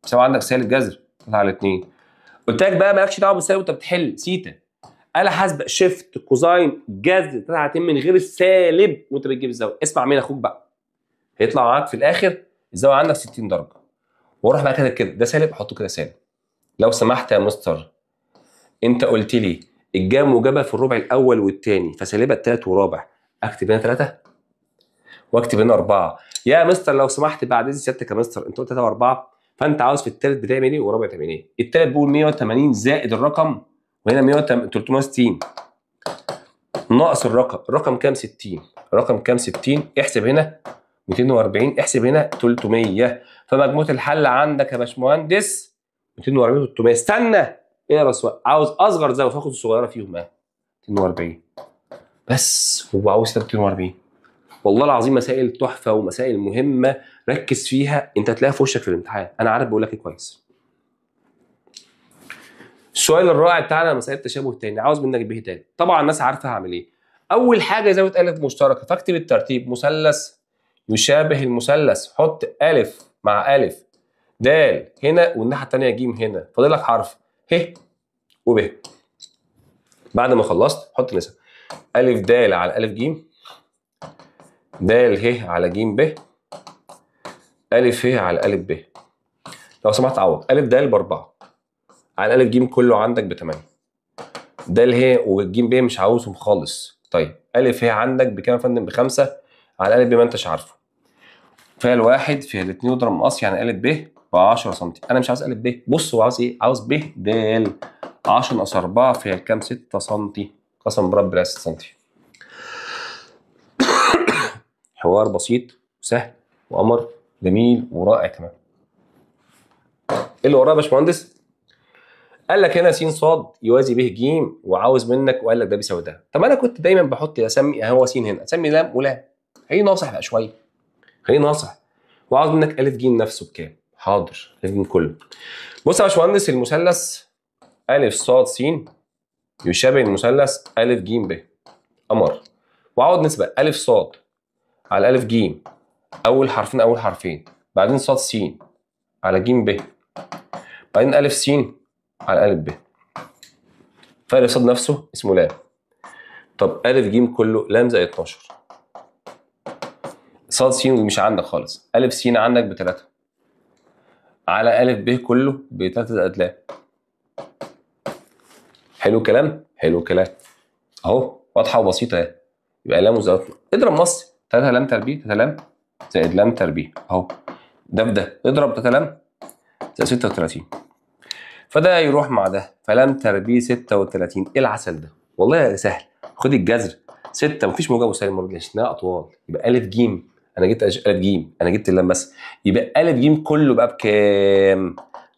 تساوي عندك سالب جذر تطلع على 2. قلت لك بقى مالكش دعوه بالسالب وانت بتحل سيتا. آلة حاسبه shift cosine جذر 3 على 2 من غير السالب وانت بتجيب الزاوية. اسمع من اخوك بقى، هيطلع معاك في الاخر الزاوية عندك 60 درجه. واروح بقى كده كده، ده سالب احطه كده سالب. لو سمحت يا مستر، انت قلت لي الجا موجبه في الربع الاول والثاني، فسالبها الثالث والرابع، اكتب هنا 3 واكتب هنا 4. يا مستر لو سمحت بعد اذن سيادتك يا مستر، انت قلت 3 و4، فانت عاوز في الثالث بتعمل ايه والرابع تعمل ايه؟ الثالث بيقول 180 زائد الرقم، وهنا 360 ناقص الرقم، الرقم كام؟ 60، الرقم كام؟ 60، احسب هنا 240، احسب هنا 300، فمجموعة الحل عندك يا باشمهندس 240 300. استنى اقرا السؤال، عاوز اصغر زاوية فاخد الصغيرة فيهم اهي 240 بس، هو عاوز 240. والله العظيم مسائل تحفة ومسائل مهمة، ركز فيها، انت هتلاقيها في وشك في الامتحان، انا عارف بقول لك ايه كويس. السؤال الرائع بتاعنا مسائل تشابه تاني، عاوز منك به تاني. طبعا الناس عارفه هعمل ايه. اول حاجة زاوية الف مشتركة، فاكتب الترتيب مثلث يشابه المثلث، حط الف مع الف، د هنا والناحية الثانية ج هنا، فاضل لك حرف ه وب. بعد ما خلصت حط نسب الف د على الف ج، د ه على ج ب، الف ه على الف ب. لو سمحت عوض الف د ب4 على الف ج كله عندك ب8، د ه والج ب مش عاوزهم خالص. طيب الف ه عندك بكام يا فندم؟ ب5 على الف ب ما انتش عارفه، فيها الواحد فيها الاثنين واضرب مقص، يعني الف ب ب 10 سم. انا مش عاوز الف ب، بص هو عاوز ايه؟ عاوز ب د 10 ناقص 4 فيها الكام؟ 6 سم. قسم برب لا 6 سم. حوار بسيط وسهل وقمر جميل ورائع كمان. ايه اللي وراه يا باشمهندس؟ قال لك هنا س ص يوازي به ج وعاوز منك، وقال لك ده بيساوي ده. طب انا كنت دايما بحط اسمي هو س هنا، اسمي لام ولام. خليني ناصح بقى شوية، خليني ناصح. وعاوز منك الف ج نفسه بكام؟ حاضر، الف ج كله. بص يا باشمهندس، المثلث الف ص س يشابه المثلث الف ج ب قمر، وعوض نسبه الف ص على الف ج، اول حرفين اول حرفين، بعدين ص س على ج ب، بعدين الف س على الف ب. فالف ص نفسه اسمه لام. طب الف ج كله لام زائد 12، ص س مش عندك خالص، الف س عندك ب3 على الف ب كله ب3 زائد لام. حلو الكلام؟ حلو الكلام اهو، واضحة وبسيطة اهي. يبقى لام زائد، اضرب نص 3 لام تربيع 3 لام زائد لام تربيع اهو، ده في ده، اضرب 3 لام زائد 36، فده يروح مع ده، فلام تربيع 36. ايه العسل ده؟ والله سهل. خد الجذر 6، مفيش موجب وسالب المرة دي عشان اطوال، يبقى الف ج، انا جبت الف ج، انا جبت اللام بس، يبقى الف ج كله بقى بكام؟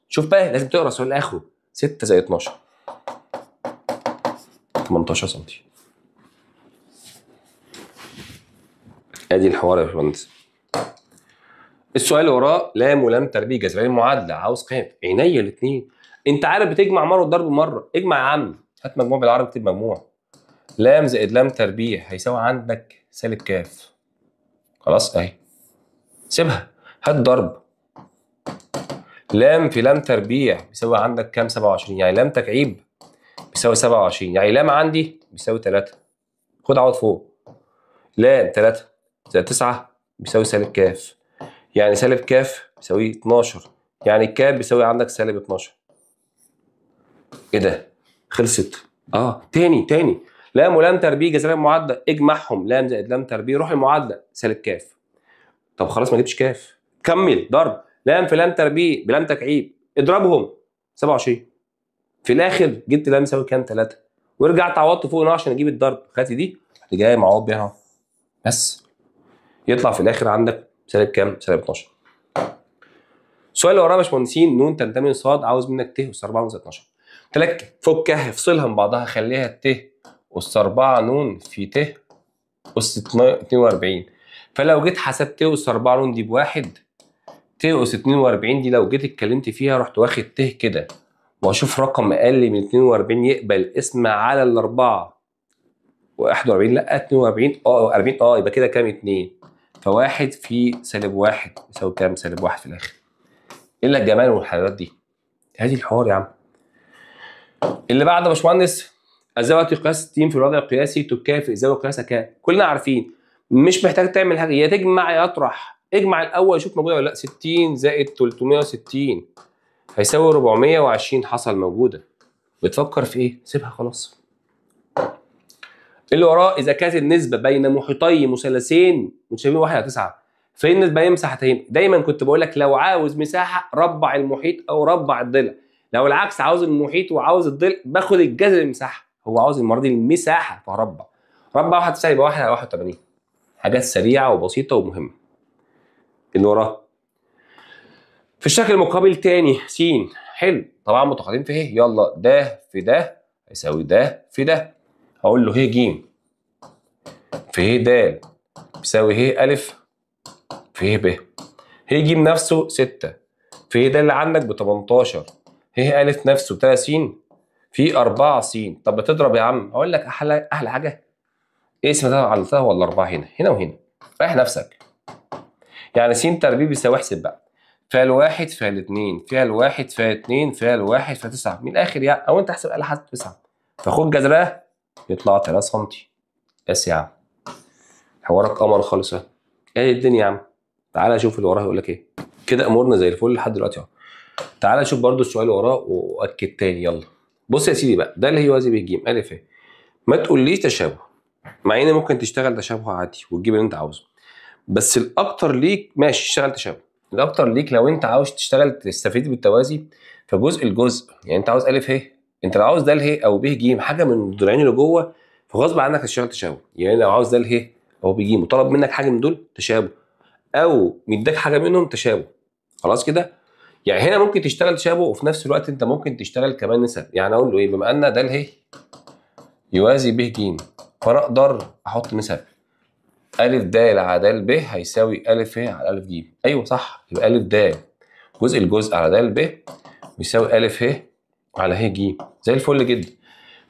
شوف بقى لازم تقرا السؤال لاخره. 6 زائد 12 18 سم. ادي الحوار يا باشمهندس. السؤال اللي وراه لام ولام تربيع جذرين المعادلة، عاوز قيم. عينيا الاثنين. انت عارف بتجمع مرة وتضرب مرة، اجمع يا عم، هات مجموع بالعربي اكتب مجموع. لام زائد لام تربيع هيساوي عندك سالب كاف. خلاص اهي. سيبها، هات ضرب. لام في لام تربيع بيساوي عندك كام؟ 27، يعني لام تكعيب بيساوي 27، يعني لام عندي بيساوي 3. خد عوض فوق. لام 3 زائد 9 بيساوي سالب كاف، يعني سالب كاف بيساوي 12، يعني الكاف بيساوي عندك سالب 12. ايه ده؟ خلصت. تاني لام ولام تربيع جذرين المعادلة، اجمعهم لام زائد لام تربيع، روح المعادلة سالب كاف. طب خلاص ما جبتش كاف، كمل ضرب لام في لام تربيع بلام تكعيب، اضربهم 27. في الاخر جبت لام يساوي كام؟ 3. ورجعت عوضت فوق هنا عشان اجيب الضرب، خدت دي رحت جاي معوض بيها بس، يطلع في الاخر عندك سالب كام؟ سالب 12. السؤال اللي وراه يا باشمهندسين نون تنتمي لصاد، عاوز منك ت اس 4 زائد 12. قلت لك فكها افصلها من بعضها، خليها ت اس 4 نون في ت اس 42. فلو جيت حسبت ت اس 4 نون دي بواحد، ت اس 42 دي لو جيت اتكلمت فيها رحت واخد ت كده واشوف رقم اقل من 42 يقبل اسم على الاربعة و41، لا 42 40 يبقى كده كام؟ 2. فواحد في سالب واحد يساوي كام؟ سالب واحد في الاخر. الا الجمال والحلويات دي، هذه الحوار يا عم. اللي بعده يا باشمهندس الزاوية قياس 60 في الوضع القياسي تكافئ زاوية قياسها كام؟ كلنا عارفين، مش محتاج تعمل حاجة، يا تجمع يا اطرح. اجمع الاول شوف موجودة ولا لا. 60 زائد 360 هيساوي 420، حصل موجودة. بتفكر في ايه؟ سيبها خلاص. اللي وراه اذا كانت النسبة بين محيطي مثلثين متشابهين 1 على 9 فإن النسبة بين مساحتين. دايما كنت بقول لك لو عاوز مساحة ربع المحيط او ربع الضلع، لو العكس عاوز المحيط وعاوز الضلع باخد الجذر المساحة. هو عاوز المرة دي المساحة فهربع، ربع 1 9 يبقى 1 على 81. حاجات سريعة وبسيطة ومهمة. اللي وراه في الشكل المقابل تاني س، حلو طبعا متقاطعين في ه، يلا ده في ده هيساوي ده في ده. هقول له ه ج في ه د بيساوي ه أ في ه ب. ه ج نفسه 6 في ه د اللي عندك ب 18، ه أ نفسه 3 س في 4 س. طب بتضرب يا عم، اقول لك احلى حاجة اقسم ده على 3 ولا 4 هنا هنا وهنا، ريح نفسك. يعني س تربيع بيساوي، احسب بقى، فيها الواحد فيها الاثنين فيها الواحد فيها اثنين فيها الواحد فيها 9 من الاخر يعني، او انت احسب اقل حاجة 9. فخد جذرها يطلع 3 سم. بس يا عم حوارك قمر خالص اهي. ايه الدنيا يا عم. تعالى شوف اللي وراه يقول لك ايه. كده امورنا زي الفل لحد دلوقتي اهو. تعالى شوف برده السؤال اللي وراه واكد تاني. يلا بص يا سيدي بقى، ده اللي هي وازي ب ج ا ه. ما تقوليش تشابه، مع ان ممكن تشتغل تشابه عادي وتجيب اللي انت عاوزه، بس الاكتر ليك ماشي اشتغل تشابه. الاكتر ليك لو انت عاوز تشتغل تستفيد بالتوازي فجزء الجزء، يعني انت عاوز ا ه، انت لو عاوز د ه او ب ج حاجة من الضلعين اللي جوه فغصب عنك هتشتغل تشابه. يعني لو عاوز د ه او ب ج وطلب منك حاجة من دول تشابه، او مداك حاجة منهم تشابه، خلاص كده. يعني هنا ممكن تشتغل تشابه وفي نفس الوقت انت ممكن تشتغل كمان نسب. يعني اقول له ايه، بما ان د ه يوازي ب ج فانا اقدر احط نسب أ د على د ب هيساوي أ ه على أ ج. ايوه صح، يبقى أ د جزء الجزء على د ب بيساوي أ ه على ه ج، زي الفل جدا.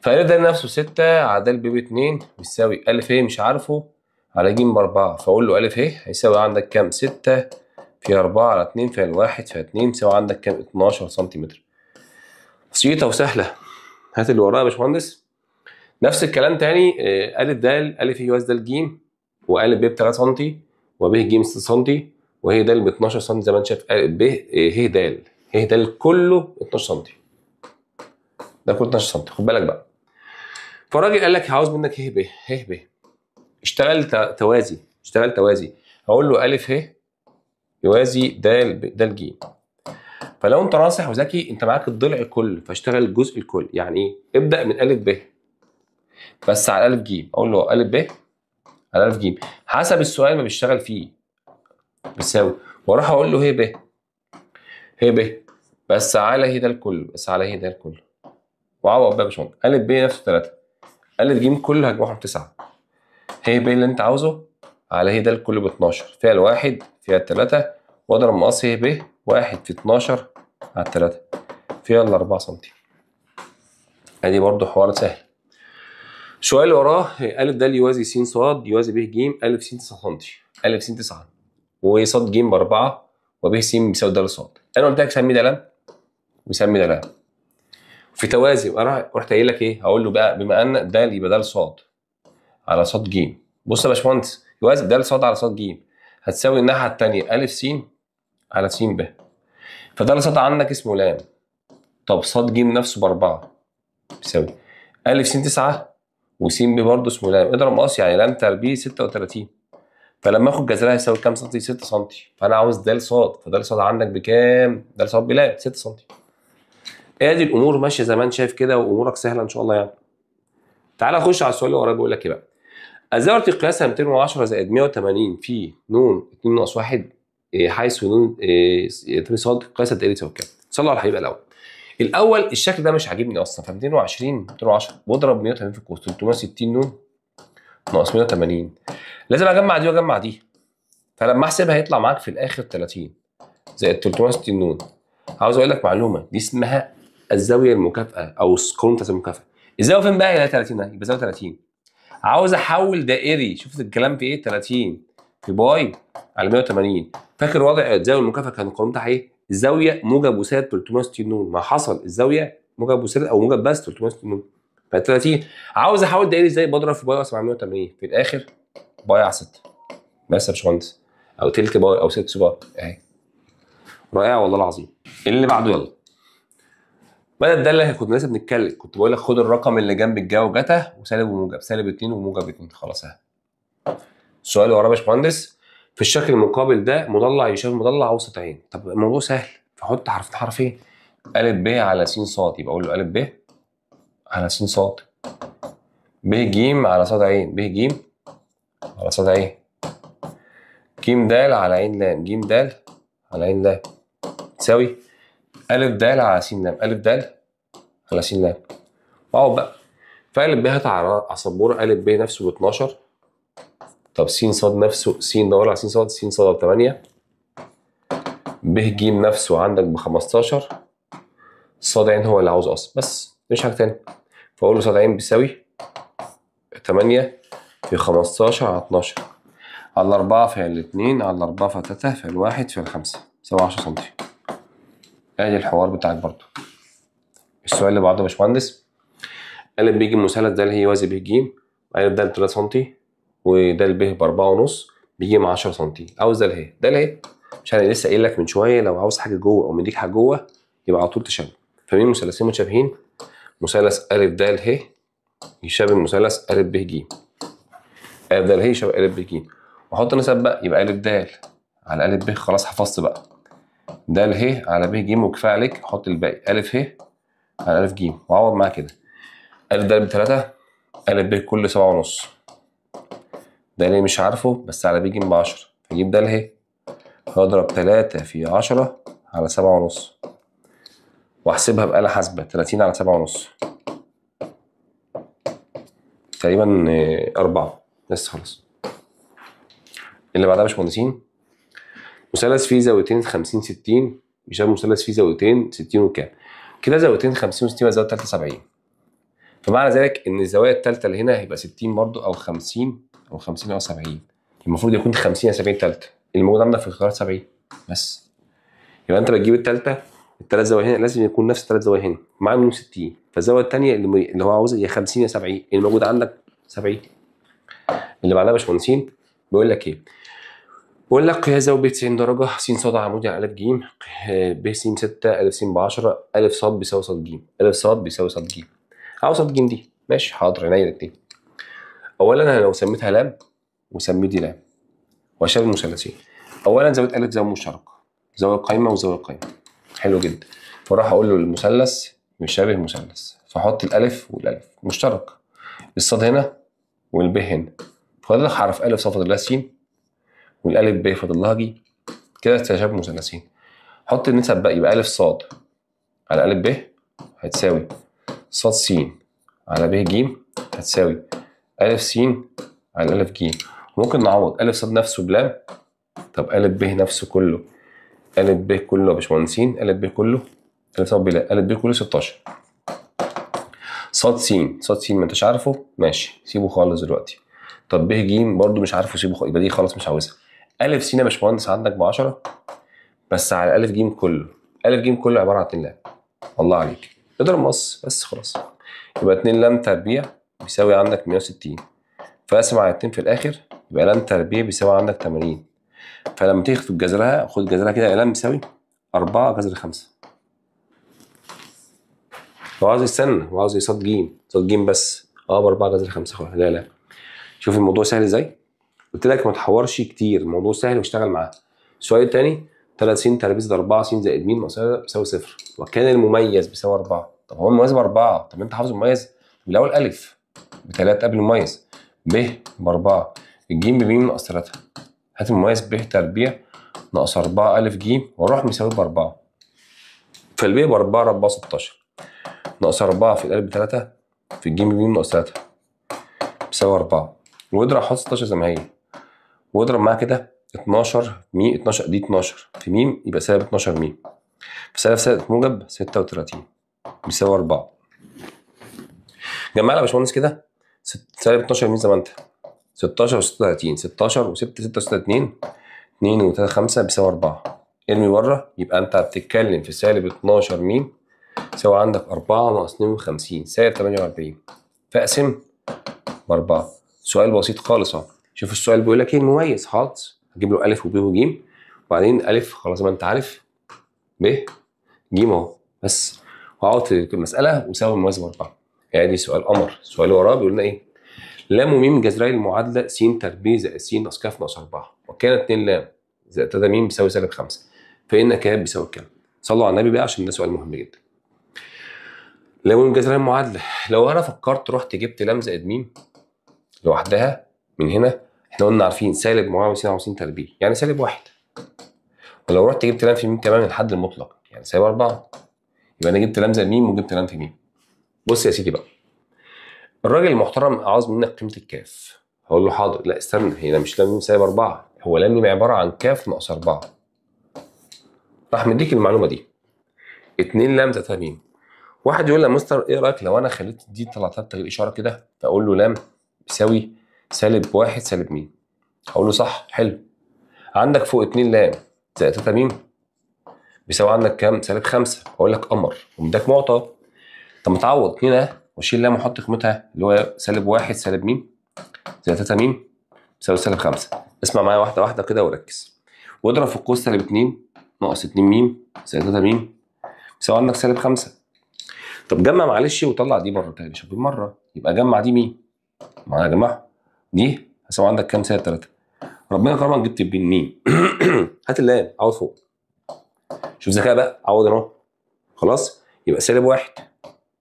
فأ د نفسه 6 على د ب ب 2 بيساوي أ ه مش عارفه على ج ب 4، فأقول له أ ه هيساوي عندك كام؟ 6 في 4 على 2 في 1 في 2 بيساوي عندك كام؟ 12 سنتيمتر. بسيطة وسهلة. هات اللي وراها يا باشمهندس. نفس الكلام تاني، أ د أ ه يوازي د ج وأ ب ب 3 سم وب ج 6 سم وهي د ب 12 سم زي ما انت شايف. أ ب ه د ه د كله 12 سم، ده كله 12 سم. خد بالك بقى، فالراجل قال لك عاوز منك ه ب ه ب، اشتغل توازي، اشتغل توازي. هقول له أ ه يوازي د د ج. فلو انت ناصح وذكي انت معاك الضلع كله فاشتغل الجزء الكل. يعني ايه؟ ابدا من أ ب بس على أ ج، اقول له أ ب على أ ج حسب السؤال ما بيشتغل فيه بيساوي، واروح اقول له ه ب ه ب بس على ه د كله، بس على ه د كله، وعوض بقى يا باشمهندس. أ ب نفسه 3، أ ج كله هجمعهم 9، ه ب اللي انت عاوزه على ه د كله ب 12، فيها الواحد فيها الثلاثة واضرب مقص ه ب 1 في 12 على 3 فيها ال 4 سم. ادي برضو حوار سهل. السؤال اللي وراه أ د يوازي س ص يوازي ب ج أ س 9 سم، أ س 9 وص ج ب4 وب س بيساوي د ص. أنا قلت لك سمي ده لام وسمي ده لام في توازي، وأنا رحت قايل لك إيه؟ هقول له بقى بما أن د يبقى د ص على ص ج. بص يا باشمهندس، يوازي د ص على ص ج هتساوي الناحية التانية أ س على س ب، فد ص عندك اسمه لام. طب ص ج نفسه ب4 بيساوي أ س 9 وس ب برضه اسمه لام، اضرب مقص يعني لام تربيع 36، فلما اخد جذرها هيساوي كام سم؟ 6 سم. فانا عاوز د ص، فد ص عندك بكام؟ د ص بلام 6 سم. ادي الامور ماشية زي ما انت شايف كده، وامورك سهلة ان شاء الله يعني. تعالى خش على السؤال اللي وراه، بيقول لك ايه بقى؟ الزاوية قياسها 210 زائد 180 في ن 2 ناقص 1 حيث ن 2 ص قياسها دائري تساوي كام؟ صلوا على الحبيب الاول. الاول الشكل ده مش عاجبني اصلا، ف 220 210 واضرب 180 في القوس 360 ن ناقص 180، لازم اجمع دي واجمع دي، فلما احسبها هيطلع معاك في الاخر 30 زائد 360 ن. عاوز اقول لك معلومة، دي اسمها الزاوية المكافئه او القانون بتاع المكافاة. الزاوية فين بقى؟ هي 30، يبقى زاوية 30. عاوز احول دائري، شفت الكلام في ايه؟ 30 في باي على 180. فاكر وضع الزاوية المكافاة كان القانون بتاعها ايه؟ الزاوية موجب وسالب 360 ن، ما حصل الزاوية موجب وسالب او موجب بس 360 ن، ف 30. عاوز احول دائري ازاي؟ بضرب في باي اقسم على 180، في الاخر باي على 6 بس يا باشمهندس، او تلت باي او 6 باي اهي. رائعة والله العظيم. اللي بعده يلا. بدل ده اللي كنا لسه بنتكلم، كنت بقول لك خد الرقم اللي جنب الجا وجتا وسالب وموجب، سالب 2 وموجب 2، خلاص اهي. السؤال اللي وراه يا باشمهندس، في الشكل المقابل ده مضلع يشابه مضلع وسط عين. طب الموضوع سهل، فحط حرفين حرفين، أ ب على س ص، يبقى اقول له أ ب على س ص، ب ج على ص عين، ب ج على ص عين، ج د على عين لام، ج د على عين لام، تساوي أ د على س لام، أ د على س لام. واقعد بقى، فأ ب هات على السبوره، أ ب نفسه ب 12، طب س ص نفسه، س دور على س ص، س ص ب 8، ب ج نفسه عندك ب 15، ص عين هو اللي عاوزه اصلا بس مش حاجة تانية، فاقول له ص عين بيساوي 8 في 15 على 12 على 4 في 2 على 4 في 3 في 1 في 5 يساوي 10 سم. ادي الحوار بتاعك برضو. السؤال اللي بعده يا باشمهندس، أ ب ج مثلث د هي يوازي ب ج، أ د 3 سم ود ب ب 4.5 بيجي مع 10 سم. عاوز د ه، د ه مش انا لسه قايل لك من شوية لو عاوز حاجة جوه او مديك حاجة جوه يبقى على طول تشابه. فمين مثلثين متشابهين؟ مثلث أ د ه يشابه مثلث أ ب ج، أ د ه يشابه أ ب ج، واحط نسب بقى يبقى أ د على أ ب، خلاص حفظت بقى د ه على ب ج، وكفاية عليك حط الباقي أ ه على أ ج، وعوض معاه كده أ د ب 3 أ ب كل 7.5، ده ليه مش عارفه بس على ب ج ب 10، فاجيب د ه هضرب 3 في 10 على 7.5 واحسبها بآلة حاسبة 30 على 7.5 تقريبا 4 بس خلاص. اللي بعدها يا باشمهندسين، مثلث فيه زاويتين 50 60 يشابه مثلث فيه زاويتين 60 وكام؟ كده زاويتين 50 و60 يبقى زاوية تالتة 70، فمعنى ذلك ان الزاوية التالتة اللي هنا هيبقى 60 برضو او 50 او 50 او 70، المفروض يكون 50 يا 70 تالتة، الموجود عندك في الخيارات 70 بس. يبقى انت بتجيب التالتة، التلات زوايا هنا لازم يكون نفس التلات زوايا هنا مع انه 60، فالزاوية التانية اللي هو عاوزها هي 50 يا 70، الموجود عندك 70. اللي بعدها يا باشمهندسين بيقول لك ايه؟ بيقول لك قياس زاوية ب 90 درجة، س ص عمودي على أ ج، ب س 6، أ س ب 10، أ ص بيساوي ص ج، أ ص بيساوي ص ج. عاوز ص ج دي، ماشي حاضر عينيا الاتنين. أولا أنا لو سميتها لام وسميت دي لام وأشابه المثلثين. أولا زاوية أ زاوية مشتركة، زاوية قايمة وزاوية قايمة، حلو جدا. فراح أقول له المثلث يشابه مثلث، فأحط الألف والألف مشترك، الصاد هنا والب هنا، فاضل لك حرف أ ص فاضل لها س والألف ب فاضل لها ج، كده تشابه مثلثين. حط النسب بقى، يبقى أ ص على أ ب هتساوي ص س على ب ج هتساوي أ س على أ ج. ممكن نعوض أ ص نفسه بلام، طب أ ب نفسه كله أ ب كله يا باشمهندسين، أ ب كله، أ ب لا، أ ب كله 16. ص س، ص س ما انتش عارفه، ماشي سيبه خالص دلوقتي. طب ب ج برضه مش عارفه، سيبه خالص، يبقى دي خلاص مش عاوزها. أ س يا باشمهندس عندك ب 10 بس على أ ج كله، أ ج كله عبارة عن 2 لام. الله عليك، اضرب مقص بس خلاص، يبقى 2 لام تربيع بيساوي عندك 160، فاقسم على 2 في الآخر يبقى لام تربيع بيساوي عندك 80. فلما تيجي تاخد جذرها، خد جذرها كده، لام بيساوي 4 جذر 5. هو عاوز يستنى، هو عاوز صاد ج، صاد ج بس، ب 4 جذر 5 خلاص. لا لا، شوف الموضوع سهل ازاي؟ قلت لك ما تحورش كتير، الموضوع سهل واشتغل معاه. السؤال الثاني 3 س تربيع زائد 4 س زائد م ناقص بيساوي 0، وكان المميز بيساوي 4. طب هو المميز ب 4، طب انت حافظ المميز؟ طب الاول أ ب3 قبل المميز، ب ب4، الج بم ناقص 3، هات المميز ب تربيع ناقص 4 أ ج واروح مساوي ب 4. فالب ب 4 4 16 ناقص 4 في الألف ب 3 في الج بم ناقص 3 بيساوي 4، واضرب حط 16 زي ما هي، واضرب معاها كده 12 م 12 دي 12 في م يبقى سالب 12 م، في سالب سالب موجب 36 بيساوي 4. جمع لي يا باشمهندس كده سالب 12 م زي ما انت، 16 و36، 16 و6 6 و6 2 2 و3 5 بيساوي 4. ارمي بره، يبقى انت بتتكلم في سالب 12 م يساوي عندك 4 ناقص 52 سالب 48، فاقسم ب 4. سؤال بسيط خالص اهو. شوف السؤال بيقول لك ايه المميز، حاط هجيب له أ وب وج، وبعدين أ خلاص ما انت عارف، ب ج اهو بس، وأقعد في المسألة وساوي المميز ب 4. يعني سؤال قمر. السؤال اللي وراه بيقول لنا ايه؟ لام وميم جذري المعادلة س تربيع زائد س ناقص ك ناقص 4، وكان 2 لام زائد 3 م بيساوي سالب 5، فإن ك بيساوي كام؟ صلوا على النبي بقى عشان ده سؤال مهم جدا. لام وميم جذري المعادلة، لو أنا فكرت رحت جبت لام زائد م لوحدها من هنا، احنا قلنا عارفين سالب معامل س على س تربيع يعني سالب 1، ولو رحت جبت لام في م كمان الحد المطلق يعني سالب 4، يبقى انا جبت لام زائد م وجبت لام في م. بص يا سيدي بقى، الراجل المحترم عاوز منك قيمة الكاف، هقول له حاضر، لا استنى، هي مش لام م سالب 4، هو لام م عبارة عن كاف ناقص 4. راح مديك المعلومة دي 2 لام زائد 3 م. واحد يقول لي يا مستر ايه رايك لو انا خليت دي طلعتها بتغيير اشارة كده، فاقول له لام بيساوي سالب 1 سالب م، هقول له صح حلو. عندك فوق 2 لام زائد 3 م بيساوي عندك كام؟ سالب 5. اقول لك قمر، ومداك معطى. طب ما تعوض 2 اهي واشيل لام واحط قيمتها اللي هو سالب 1 سالب م زائد 3 م بيساوي سالب 5. اسمع معايا واحدة واحدة كده وركز. واضرب في القوس سالب 2 ناقص 2 م زائد 3 م بيساوي عندك سالب 5. طب جمع معلش وطلع دي بره تاني مش بالمرة، يبقى جمع دي م معايا يا جماعة، دي هساوي عندك كام؟ سالب 3. ربنا كرمك جبت بين هات اللام عوض فوق، شوف ذكاء بقى، عوض اهو خلاص، يبقى سالب 1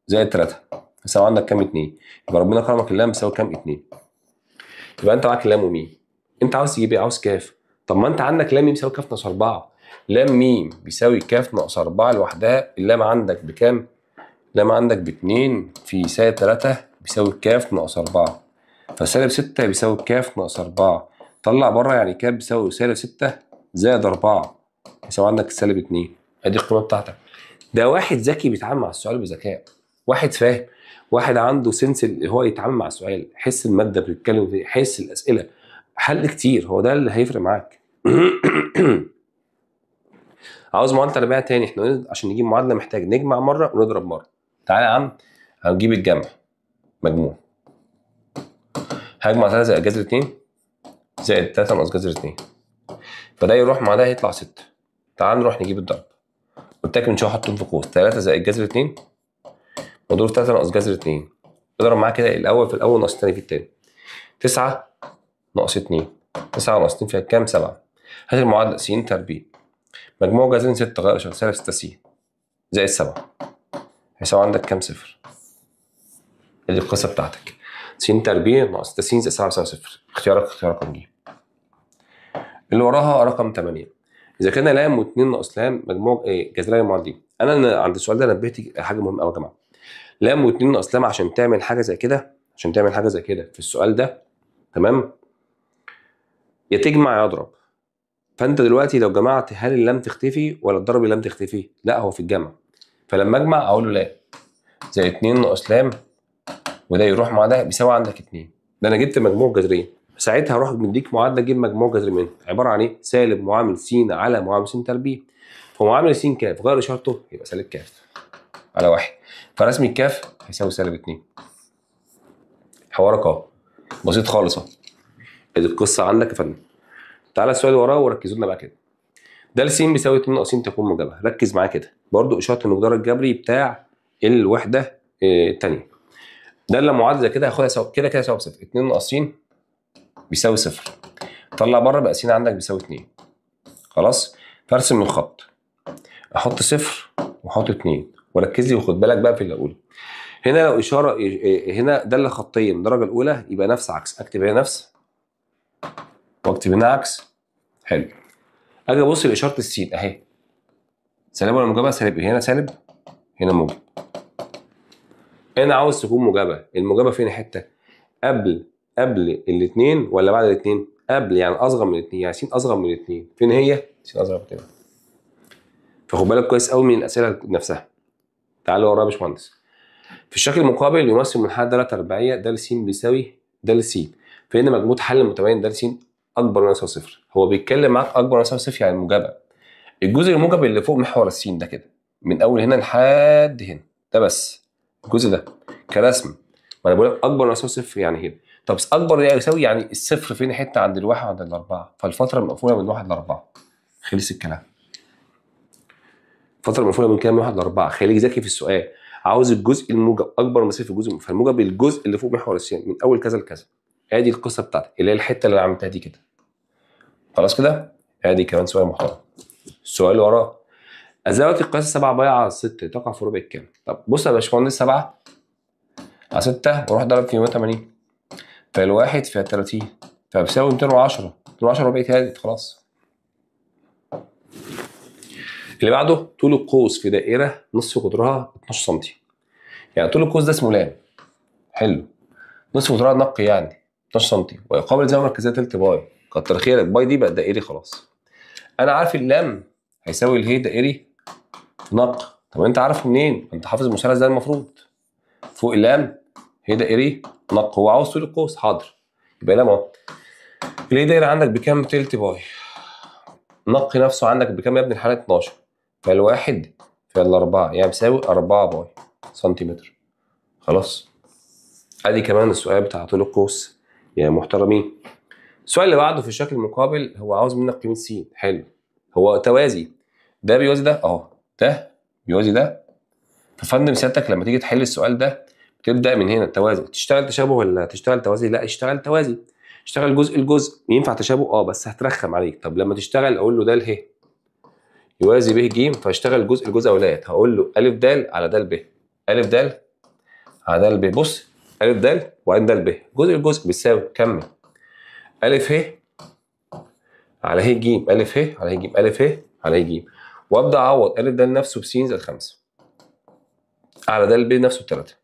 زائد 3 هساوي عندك كام؟ 2. يبقى ربنا كرمك اللام بيساوي كام؟ 2. يبقى انت معاك لام وميم، انت عاوز تجيب ايه؟ عاوز كاف. طب ما انت عندك لام ميم بيساوي كاف ناقص 4، لام ميم بيساوي كاف ناقص 4 لوحدها، اللام عندك بكام؟ اللام عندك ب 2 في سالب 3 بيساوي كاف ناقص 4، فسالب 6 بيساوي كاف ناقص 4، طلع بره يعني كاف بيساوي سالب 6 زائد 4 يساوي عندك سالب 2. ادي القيمة بتاعتك. ده واحد ذكي بيتعامل مع السؤال بذكاء، واحد فاهم، واحد عنده سنس اللي هو يتعامل مع السؤال، حس المادة بتتكلم فيه، حس الاسئلة، حل كتير، هو ده اللي هيفرق معاك. عاوز معادلة تربيع تاني، احنا عشان نجيب معادلة محتاج نجمع مرة ونضرب مرة. تعالى يا عم هنجيب الجمع مجموع، هجمع 3 زائد جذر 2 زائد 3 ناقص جذر 2، فده يروح مع ده هيطلع 6. تعال نروح نجيب الضرب، قلت لك من شوية حطهم في قوس، 3 زائد جذر 2 مضروب 3 ناقص جذر 2، اضرب معاه كده الاول في الاول ناقص الثاني في الثاني، 9 ناقص 2، 9 ناقص 2 فيها كام؟ 7. هات المعادلة س تربيع مجموع جذرين 6 غير عشان سالب 6 س زائد 7 هيساوي عندك كام؟ 0. ادي القصة بتاعتك، س تربيع ناقص 6 س زائد 7 بيساوي 0. اختيارك اختيار رقم ج. اللي وراها رقم 8، اذا كان لام و2 ناقص لام مجموع ايه؟ جذرين المعادلين. انا عند السؤال ده نبهت حاجة مهمة قوي يا جماعة. لام و2 ناقص لام عشان تعمل حاجة زي كده، عشان تعمل حاجة زي كده في السؤال ده، تمام؟ يا تجمع يا اضرب. فانت دلوقتي لو جمعت هل اللام تختفي ولا الضرب اللام تختفي؟ لا هو في الجمع. فلما اجمع اقول له لا زائد 2 ناقص لام وده يروح مع ده بيساوي عندك 2. ده انا جبت مجموع جذرين. ساعتها هروح مديك معادلة اجيب مجموع جذر منه عبارة عن ايه؟ سالب معامل س على معامل س تربيع. فمعامل س كاف غير اشارته يبقى سالب كاف على 1، فرسم الكاف هيساوي سالب 2. حوارك اهو بسيط خالص اهو. ادي القصة عندك يا فندم. تعالى السؤال اللي وراه وركزوا لنا بقى كده. د س بيساوي 2 ناقص س تكون موجبه، ركز معايا كده برضو اشارة المقدار الجبري بتاع الوحدة الثانية. ده لما معادلة كده هاخدها سوا كده كده سوا بصفر، 2 ناقص س بيساوي صفر. طلع بره بقى س عندك بيساوي 2. خلاص؟ فارسم الخط. احط صفر واحط 2 وركز لي وخد بالك بقى في اللي اقوله. هنا لو اشارة هنا داله خطيه من الدرجة الاولى يبقى نفس عكس، اكتب هنا نفس واكتب هنا عكس. حلو. اجي ابص لاشاره السين اهي. سالب ولا موجبه؟ سالب. هنا سالب هنا موجب. هنا عاوز تكون موجبه، الموجبة فين حتة؟ قبل الاثنين ولا بعد الاثنين؟ قبل، يعني اصغر من الاثنين، يعني س اصغر من الاثنين. فين هي؟ س اصغر من الاثنين. فخد بالك كويس قوي من الاسئلة نفسها. تعالوا ورايا يا باشمهندس. في الشكل المقابل يمثل منحنى داله تربيعيه د س بيساوي د س، فإن مجموع حل متباين د س اكبر من يساوي صفر. هو بيتكلم معاك اكبر من يساوي صفر يعني موجبه. الجزء الموجب اللي فوق محور السين ده كده من اول هنا لحد هنا ده بس الجزء ده كرسم. ما انا بقول لك اكبر من يساوي صفر يعني هنا. طب اكبر يساوي يعني الصفر فين حتة؟ عند الواحد وعند الاربعة، فالفتره المقفولة من 1 ل 4. خلص الكلام. الفترة المقفولة من كام؟ من 1 ل 4. خليك ذكي في السؤال. عاوز الجزء الموجب اكبر من صفر الجزء، فالموجب الجزء اللي فوق محور السين من اول كذا لكذا. ادي القصة بتاعتك اللي هي الحتة اللي انا عملتها دي كده. خلاص كده؟ ادي كمان سؤال محترم. السؤال اللي وراه الزاوية القياس 7 باي على 6 تقع في ربع الكام؟ طب بص يا باشمهندس 7 على 6 واروح ضرب في 180 فالواحد فيها 30 فبيساوي 210، 210 ربع تالت. خلاص. اللي بعده طول القوس في دائرة نصف قطرها 12 سم. يعني طول القوس ده اسمه لام. حلو. نصف قطرها نق يعني 12 سم ويقابل زاوية مركزية تلت باي. كتر خيرك باي دي بقت دائري خلاص. أنا عارف اللام هيساوي الهي دائري نق. طب أنت عارفه منين؟ أنت حافظ المثلث ده المفروض. فوق اللام هي دائري نق، هو عاوز طول القوس. حاضر. يبقى لام أهو. الهي دائرة عندك بكام؟ تلت باي. نق نفسه عندك بكام يا ابن الحلال؟ 12. فالواحد في الأربعة يعني بيساوي 4 باي سنتيمتر. خلاص. أدي كمان السؤال بتاع طول القوس يا محترمين. السؤال اللي بعده في الشكل المقابل هو عاوز منك قيمة س. حلو. هو توازي، ده بيوازي ده أهو، ده بيوازي ده. ففندم سيادتك لما تيجي تحل السؤال ده بتبدأ من هنا التوازي، تشتغل تشابه ولا تشتغل توازي؟ لا اشتغل توازي، اشتغل جزء لجزء. ينفع تشابه؟ اه بس هترخم عليك. طب لما تشتغل اقول له د ه يوازي ب ج، فاشتغل جزء لجزء اولاد. هقول له ا د على د ب، ا د على د ب. بص ا د وبعدين د ب، جزء لجزء بيساوي كمل ا ه على ه ج، ا ه على ه ج، ا ه على ه ج، وابدا اعوض ا د نفسه بس زائد 5 على د ب نفسه ب 3.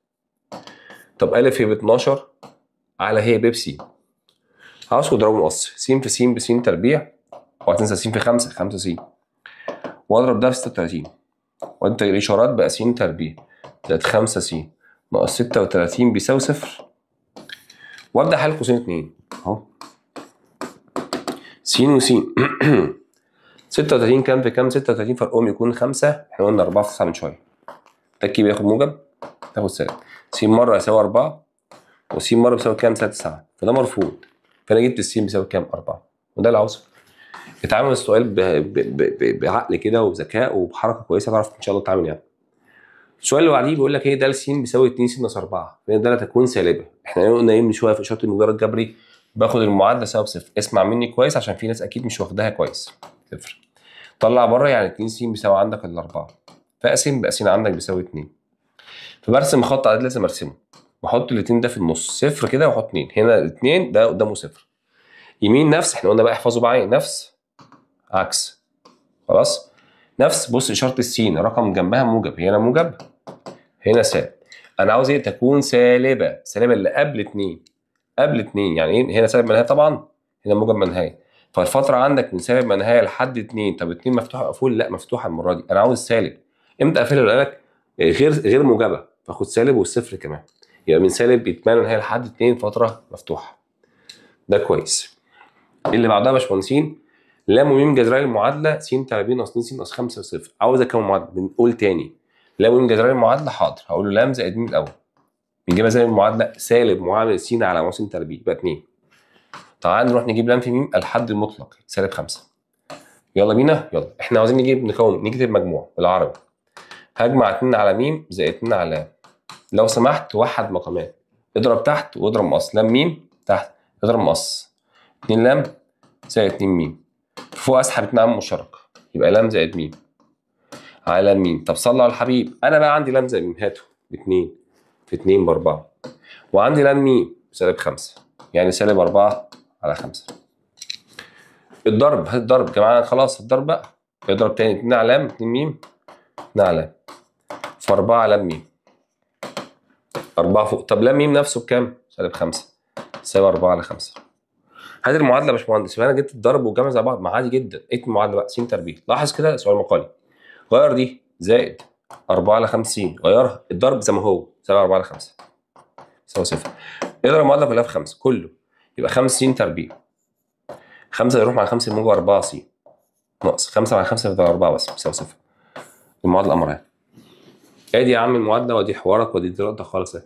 طب ا ه ب 12 على ه ب س. عاوز اضربه مقص س في س ب س تربيع، وهتنسى س في 5 5 س، واضرب ده في 36، وانت الاشارات بقى س تربيع زائد 5 س ناقص 36 بيساوي صفر. وابدا حل قوسين 2 اهو، س وس 36 كام في كام؟ 36 فرقهم يكون 5، احنا قلنا 4 في 9 من شوية. تكي بياخد موجب تاخد سالب، س مرة يساوي 4 وس مرة بيساوي كام؟ 9، فده مرفوض. فانا جبت الس بيساوي كام؟ 4، وده اللي عاوزه. اتعامل السؤال بعقل كده وبذكاء وبحركه كويسة تعرف ان شاء الله تتعامل يعني. السؤال اللي بعديه بيقول لك ايه؟ د س بيساوي 2 س ناقص 4، فإن الدالة تكون سالبه. احنا قلنا ايه من شوية في اشارة المقدار الجبري؟ باخد المعادلة سبب صفر. اسمع مني كويس عشان في ناس اكيد مش واخداها كويس. صفر طلع بره يعني 2 س بيساوي عندك الاربعة، فاقسم بقى س عندك بيساوي 2. فبرسم خط عدد لازم ارسمه، واحط الاثنين ده في النص صفر كده، واحط 2 هنا، الاثنين ده قدامه صفر. يمين نفس، احنا قلنا بقى احفظوا معايا نفس عكس. خلاص نفس. بص اشارة السين رقم جنبها موجب، هنا موجب هنا سالب. انا عاوز ايه؟ تكون سالبه، سالبه اللي قبل 2، قبل 2 يعني ايه؟ هنا سالب منهاية طبعا، هنا موجب منهاية. فالفتره عندك من سالب ما نهاية لحد 2. طب 2 مفتوحة مقفول؟ لا مفتوحة المرة دي، انا عاوز سالب. امتى اقفلها؟ قال لك غير موجبه، فاخد سالب والصفر كمان، يبقى من سالب 8 نهاية لحد 2 فترة مفتوحة. ده كويس. اللي بعدها يا باشمهندسين لام وميم جذري المعادلة س تربيع ناقص 2 س ناقص 5 صفر. عاوز اكون معادلة، بنقول تاني لام وميم جذري المعادلة، حاضر هقول له لام زائد ميم الاول، بنجيبها زي المعادلة سالب معامل س على س تربيع يبقى 2. تعال نروح نجيب لام في ميم الحد المطلق سالب 5. يلا بينا، يلا احنا عاوزين نجيب نكون نكتب مجموع بالعربي. هجمع 2 على ميم زائد 2 على لام. لو سمحت وحد مقامات، اضرب تحت واضرب مقص، لام ميم تحت اضرب مقص، 2 لام زائد 2 ميم، فوق اسحب 2 عامل مشترك يبقى لام زائد ميم على ميم. طب صلوا على الحبيب، انا بقى عندي لام زائد ميم هاته ب 2 في 2 ب 4، وعندي لام ميم سالب 5 يعني سالب 4 على 5. الضرب، هات الضرب يا جماعة، خلاص الضرب بقى، اضرب تاني 2 على لام 2 ميم 2 على لام في 4 على لام ميم 4 فوق. طب لام ميم نفسه بكام؟ سالب 5 سالب 4 على 5. هات المعادلة يا باشمهندس. يبقى انا جبت الضرب والجمع زي بعض، ما عادي جدا. ايه المعادلة بقى؟ س تربيع. لاحظ كده سؤال مقالي، غير دي زائد 4 على 50، غيرها الضرب زي ما هو سالب 4 على 5 يساوي صفر. اضرب المعادلة كلها في 5 كله، يبقى 5 س تربيع، 5 يروح مع 5 موجب 4 س ناقص 5 مع 5 يبقى 4 بس يساوي صفر. المعادلة امرها. ادي يا عم المعادلة وادي حوارك وادي دراستك خالص.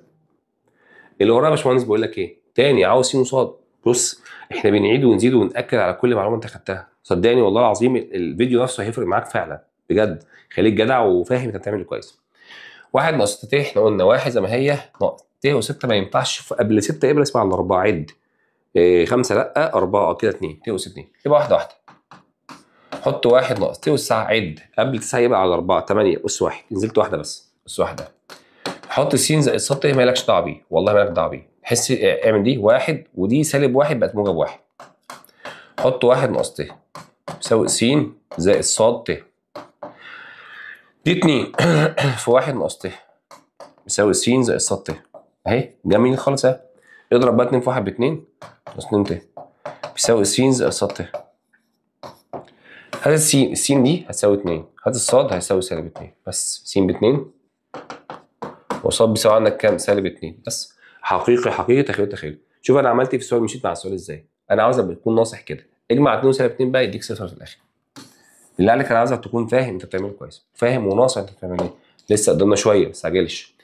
اللي ورايا يا باشمهندس بيقول لك ايه؟ تاني عاوز س وصاد. بص احنا بنعيد ونزيد ونأكد على كل معلومة انت خدتها، صدقني والله العظيم الفيديو نفسه هيفرق معاك فعلا بجد، خليك جدع وفاهم انت بتعمل كويس. 1 ناقص 6 ت، احنا قلنا 1 زي ما هي ناقص ت و6 ما ينفعش قبل 6 يبقى اسمع على 4 عد، 5 لا 4 كده 2 ت وس 2 يبقى واحدة واحدة. حط 1 ناقص ت وس عد قبل 9 يبقى على 4 8 اس 1، نزلت واحدة بس اس واحدة. حط س زائد ص ت مالكش دعوه بيه، والله مالك دعوه بيه، حس اعمل دي 1 ودي سالب 1 بقت موجب 1. حط 1 ناقص ت يساوي س زائد ص ت، دي 2 في 1 ناقص ت يساوي س زائد ص ت اهي، جميل خالص اهي. اضرب بقى 2 في 1 ب 2 ناقص 2 ت يساوي س زائد ص ت. هات السين، السين دي هتساوي 2، هات الصاد هيساوي سالب 2 بس، س ب 2 وصاد بيساوي عندك كام؟ سالب 2 بس. حقيقي حقيقي تخيل تخيل. شوف انا عملت ايه في السؤال، مشيت مع السؤال ازاي. انا عاوزك تكون ناصح كده، اجمع 2 وسالب 2 بقى يديك صفر في الاخر. بالله عليك انا عاوزك تكون فاهم انت بتعمل كويس، فاهم وناصح انت بتعمل ايه. لسه قدامنا شوية ما تستعجلش.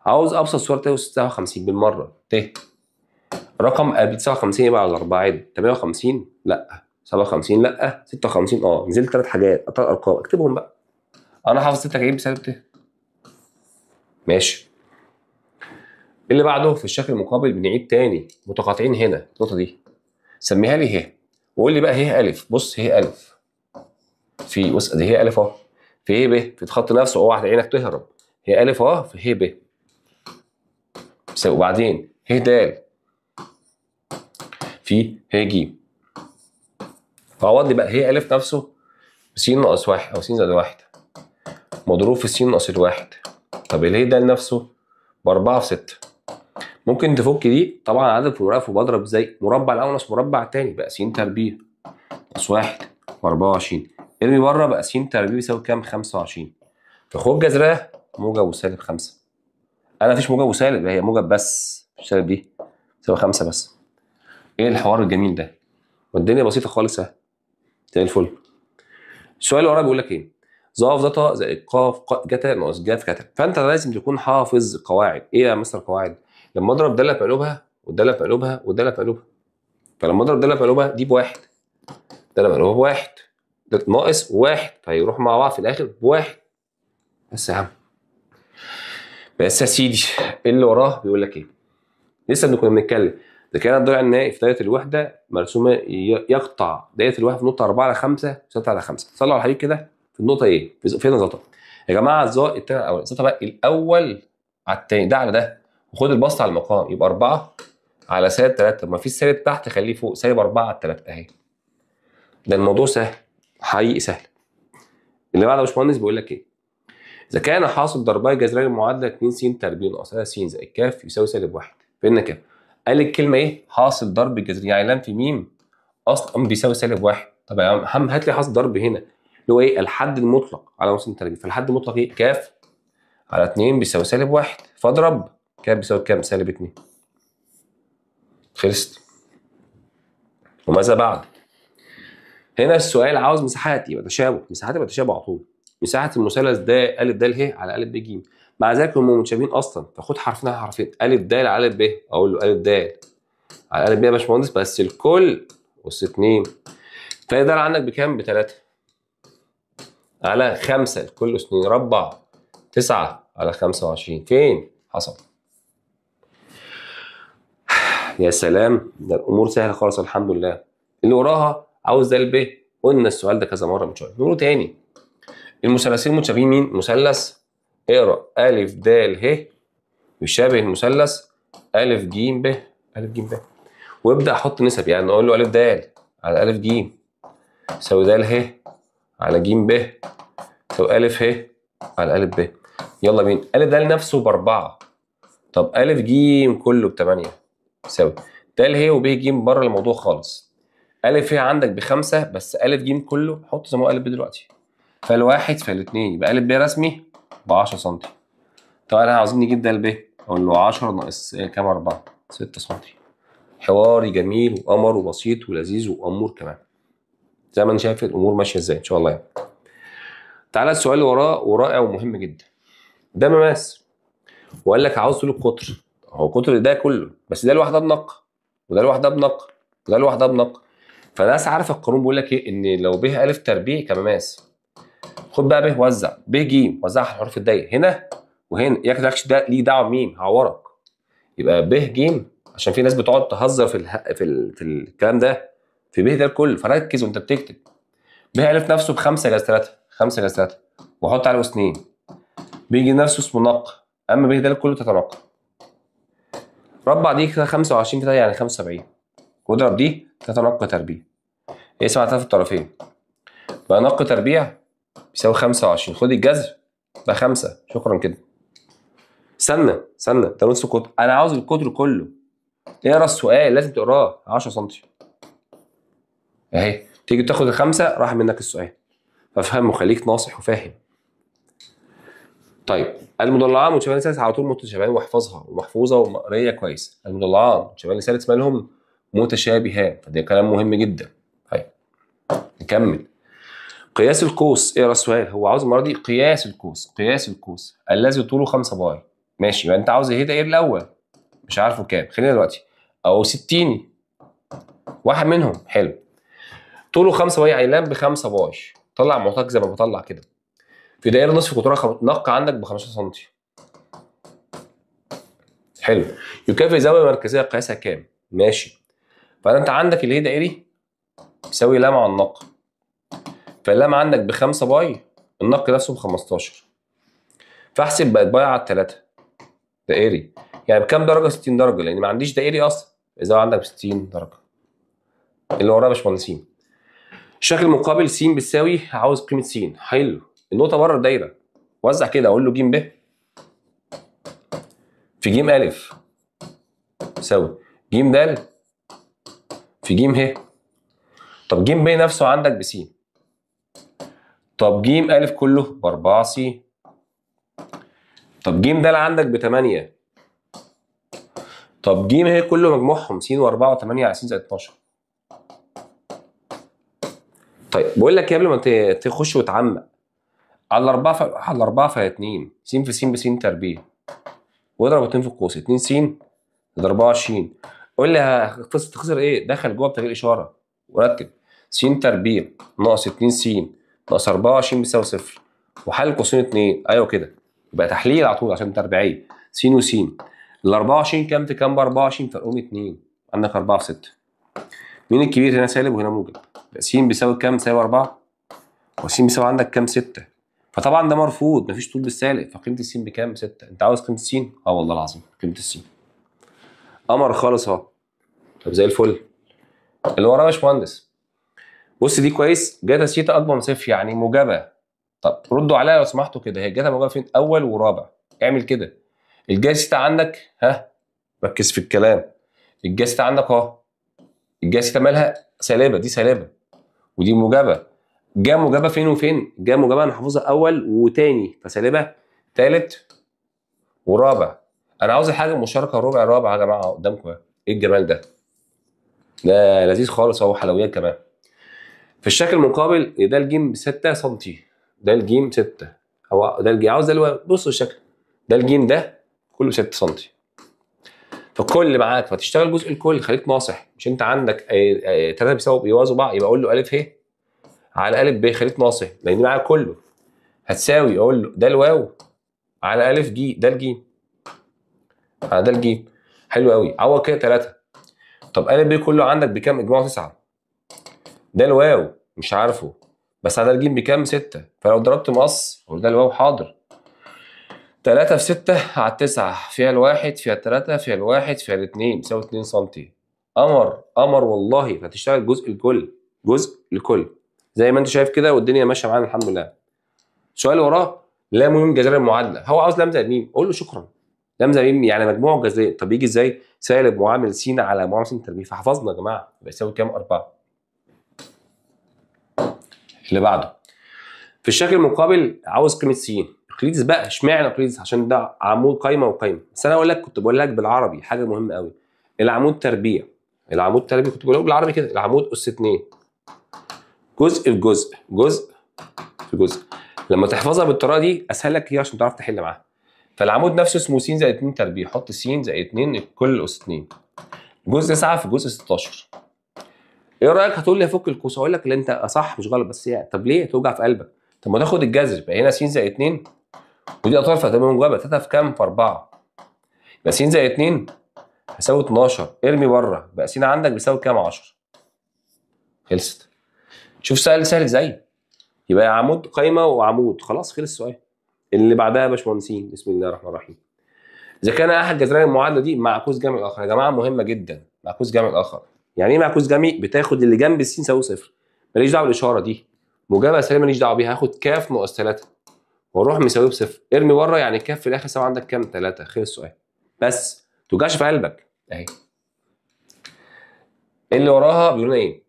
عاوز ابسط صوره ت 56 بالمرة، ت رقم قبل 59 يبقى على 4 عد، 58 لا، 57 لا، 56 اه، نزلت 3 حاجات 3 ارقام اكتبهم بقى. انا حافظ 6 اجيب سالب ت. ماشي. اللي بعده في الشكل المقابل بنعيد تاني متقاطعين هنا النقطة دي، سميها لي ه وقول لي بقى ه ألف. بص ه ألف في، بص ادي ه ألف اهو في ه ب في الخط نفسه، اوعى عينك تهرب، ه ألف اهو في ه ب، وبعدين ه د في ه ج. فعوض لي بقى ه ألف نفسه س ناقص 1 أو س زائد 1 مضروب في س ناقص الواحد. طب ال ه د نفسه ب4 في 6. ممكن تفك دي طبعا عدد في المربع وبضرب زي مربع الاول ناقص مربع الثاني بقى س تربيع ناقص 1 و24، ارمي بره بقى س تربيع بيساوي كام؟ 25. فخد جذرها موجب وسالب 5. انا مفيش موجب وسالب، هي موجب بس، مش سالب، دي تساوي 5 بس. ايه الحوار الجميل ده؟ والدنيا بسيطة خالص اهي زي الفل. السؤال اللي وراه بيقول لك ايه؟ ظ ظتا زائد ق جتا ناقص ج في كتا. فانت لازم تكون حافظ قواعد. ايه يا مستر قواعد؟ لما اضرب داله في مقلوبها والداله في مقلوبها والداله في مقلوبها، فلما اضرب داله في مقلوبها دي بواحد، داله مقلوبها بواحد، ده ناقص واحد، فهيروح مع بعض في الاخر بواحد بس يا عم. بس يا سيدي اللي وراه بيقول لك ايه؟ لسه كنا بنتكلم ده كان الضلع النهائي في دايرة الوحدة مرسومه يقطع دايرة الوحدة في نقطة 4 على 5 6 على 5. صلوا على الحبيب كده. في النقطة ايه؟ فين ظتا؟ يا جماعة الظا التاني الاول، ظتا بقى الاول على التاني، ده على ده، وخد البسط على المقام يبقى 4 على سالب 3. طب ما فيش سالب تحت خليه فوق، سالب 4 على 3 اهي. ده الموضوع سهل حقيقي سهل. اللي بعده يا باشمهندس بيقول لك ايه؟ اذا كان حاصل ضربي جذري المعادلة 2 س تربيع ناقص 3 س زائد ك يساوي سالب 1، فين ك؟ قال الكلمة ايه؟ حاصل ضرب الجذري، يعني لام في ميم اصلا بيساوي سالب 1. طب يا عم هات لي حاصل ضرب هنا اللي هو ايه؟ الحد المطلق على نص تربيع، فالحد المطلق ايه؟ ك على 2 بيساوي سالب 1، فاضرب ك بيساوي كام؟ سالب 2. خلصت. وماذا بعد؟ هنا السؤال عاوز مساحات، يبقى تشابه، مساحات يبقى تشابه على طول. مساحة المثلث ده أ د ه على أ ب ج، مع ذلك هم متشابهين أصلا، فخد حرفين على حرفين، أ د على أ ب، أقول له أ د على أ ب يا باشمهندس، بس الكل أس 2. فده د عندك بكام؟ ب3 على 5، الكل أس 2، ربع 9 على 25. فين؟ حصل. يا سلام، ده الأمور سهلة خالص الحمد لله. اللي وراها عاوز د ب، قلنا السؤال ده كذا مرة من شوية، نقوله تاني. المثلثين متشابهين مين؟ مثلث اقرا أ د ه يشابه المثلث أ ج ب، أ ج ب، وابدأ حط نسب، يعني نقول له أ د على أ ج يساوي د ه على ج ب يساوي أ ه على أ ب. يلا بينا، أ د نفسه ب4، طب أ ج كله ب8 يساوي د ه وب ج بره الموضوع خالص. أ ه عندك ب5، بس أ ج كله حط زي ما هو أ ب دلوقتي، فالواحد فالاثنين، يبقى أ ب رسمي ب 10 سم. طب انا عاوزين نجيب د ب، اقول له 10 ناقص كام؟ 4، 6 سم. حواري جميل وقمر وبسيط ولذيذ وامور كمان، زي ما انا شايف الامور ماشية ازاي ان شاء الله يعني. تعالى السؤال اللي وراه ورائع ومهم جدا. ده مماس وقال لك عاوز طول القطر، هو القطر ده كله، بس ده لوحدها بنق وده لوحدها بنق وده لوحدها بنق. فناس عارفه القانون بيقول لك ايه؟ ان لو ب أ تربيع كمماس، خد بقى ب وزع ب ج، وزعها على حروف الدايرة هنا وهنا، ياك مالكش ده ليه دعوه بميم، هعورك. يبقى ب ج، عشان في ناس بتقعد تهزر في الكلام ده في ب ده الكل، فركز وانت بتكتب. ب أ نفسه ب5 جذر 3، 5 جذر 3، وحط عليه 2. ب ج نفسه اسمه نق، اما ب ده كله تتناقض. ربع دي كده 25 كده يعني 75، واضرب دي 3 نق تربيع، اقسم على 3 في الطرفين، بقى نق تربيع بيساوي 25، خد الجذر بقى 5. شكرا كده. استنى استنى، ده نص قطر، انا عاوز القطر كله. اقرا السؤال، لازم تقراه. 10 سم اهي، تيجي تاخد الخمسة راح منك السؤال. فافهم وخليك ناصح وفاهم. طيب المضلعان متشابهان لثالث على طول متشابهان، واحفظها ومحفوظه ومقريه كويس. المضلعان متشابهان لثالث مالهم؟ متشابهان، فده كلام مهم جدا. طيب نكمل. قياس القوس، اقرا السؤال، هو عاوز المرة دي قياس القوس، قياس القوس الذي طوله 5 باي. ماشي، يبقى انت عاوز ايه ده؟ ايه الاول؟ مش عارفه كام، خلينا دلوقتي او 60 واحد منهم. حلو، طوله 5 باي يعني لام ب 5 باي، طلع معطاك زي ما بطلع كده. في دائرة نصف قطرها نق عندك ب 15 سم. حلو، يكافئ زاوية مركزية قياسها كام؟ ماشي، فانت عندك اللي هي دائري يساوي لام على النق، فاللام عندك ب 5 باي، النق نفسه ب 15، فاحسب بقت باي على 3 دائري، يعني بكام درجه؟ 60 درجه، لان ما عنديش دائري اصلا، الزاوية عندك ب 60 درجه. اللي وراها يا باشمهندسين الشكل المقابل س بتساوي، عاوز قيمة س. حلو، النقطة بره الدايرة، وزع كده، اقول له ج ب في ج أ يساوي ج د في ج ه. طب ج ب نفسه عندك ب س، طب ج أ كله ب 4 س، طب ج د عندك ب 8، طب ج ه كله مجموعهم س و4 و8 على س زائد 12. طيب بقول لك قبل ما تخش وتعمق، على 4 على 4 فيها 2 س في س ب س تربيع، واضرب 2 في القوس 2 س زائد 24. قول لي هتخسر ايه؟ دخل جوه بتغيير اشارة ورتب، س تربيع ناقص 2 س ناقص 24 بيساوي 0، وحل قوسين 2. ايوه كده، يبقى تحليل على طول عشان تربيعيه س وس. ال 24 كام في كام؟ ب 24، فرقهم 2، عندك 4 في 6. مين الكبير هنا؟ سالب وهنا موجب، يبقى س بيساوي كام؟ سالب 4، وس بيساوي عندك كام؟ 6. فطبعا ده مرفوض، مفيش طول بالسالب، فقيمه الس بكام؟ 6. انت عاوز قيمة الس؟ اه والله العظيم قيمة الس. قمر خالص اهو. طب زي الفل. اللي وراه يا باشمهندس بص دي كويس، جاتا سيتا اكبر من صفر يعني موجبه. طب ردوا عليا لو سمحتوا كده، هي الجاتا موجبه فين؟ اول ورابع. اعمل كده، الجاتا سيتا عندك، ها ركز في الكلام، الجاتا سيتا عندك اهو، الجاتا سيتا مالها؟ سالبه، دي سالبه ودي موجبه. جا موجبه فين وفين؟ جا موجبه انا حافظها اول وتاني، فسالبه تالت ورابع. انا عاوز الحاجة المشتركة ربع رابع يا جماعة قدامكم. ايه الجمال ده؟ ده لذيذ خالص اهو، حلويات كمان. في الشكل المقابل ده الجيم 6 سم، ده الجيم 6، هو ده الجيم عاوز ده الواو. بصوا الشكل ده الجيم ده كله 6 سم، فالكل معاك، فتشتغل جزء الكل. خليك ناصح، مش انت عندك 3 بيساووا بيوازوا بعض، يبقى اقول له الف ه على الف ب. خليك ناصح لان معاك كله. هتساوي اقول له ده الواو على الف جي، ده الجيم على ده الجيم. حلو قوي، عوض كده 3. طب الف ب كله عندك بكام؟ اجماعه 9. ده الواو مش عارفه، بس على الجيم بكام؟ 6. فلو ضربت مقص اقول ده الواو حاضر. 3 في 6 على 9، فيها الواحد فيها التلاتة فيها الواحد فيها الاتنين، بيساوي 2 سم. قمر قمر والله. فتشتغل جزء الكل، جزء الكل زي ما انت شايف كده، والدنيا ماشية معانا الحمد لله. السؤال اللي وراه لام وميم جذرين المعادلة، هو عاوز لام زائد ميم، قول له شكرا. لام زائد ميم يعني مجموع الجذرين، طب يجي ازاي؟ سالب معامل س على معامل س تربيع، فحفظنا يا جماعة يبقى يساوي كام؟ 4. اللي بعده في الشكل المقابل عاوز قيمة س. اقليدس بقى، اشمعنى اقليدس؟ عشان ده عمود قايمة وقايمه. بس انا اقول لك، كنت بقول لك بالعربي حاجة مهمة قوي، العمود تربيع، العمود تربيع كنت بقول بالعربي كده، العمود اس 2 جزء في جزء، جزء في جزء. لما تحفظها بالطريقة دي اسهل لك كتير عشان تعرف تحل معاها. فالعمود نفسه اسمه س زائد 2 تربيع، حط س زائد 2 كل اس 2، جزء 9 في جزء 16. ايه رايك؟ هتقول لي افك القوس، اقول لك لا انت صح مش غلط، بس يعني طب ليه توجع في قلبك؟ طب ما تاخد الجذر، يبقى هنا س زائد 2 ودي اطراف هتبقى موجبه، 3 في كام؟ في 4. يبقى س زائد 2 هيساوي 12، ارمي بره، بقى س عندك بيساوي كام؟ 10. خلصت. شوف سؤال سهل ازاي. يبقى عمود قايمة وعمود، خلاص خلص السؤال. اللي بعدها يا باشمهندسين، بسم الله الرحمن الرحيم. اذا كان احد جذرين المعادلة دي معكوس جمع الاخر، يا جماعة مهمة جدا، معكوس جمع الاخر. يعني ايه معكوس جمعي؟ بتاخد اللي جنب السين يساوي صفر، ماليش دعوه بالاشارة دي، موجبه سالبه ماليش دعوه بيها، هاخد كاف ناقص 3 واروح مساوية بصفر، ارمي بره، يعني كاف في الاخر يساوي عندك كام؟ 3. خلص السؤال. بس ما توجعش في قلبك اهي. اللي وراها بيقول لنا ايه؟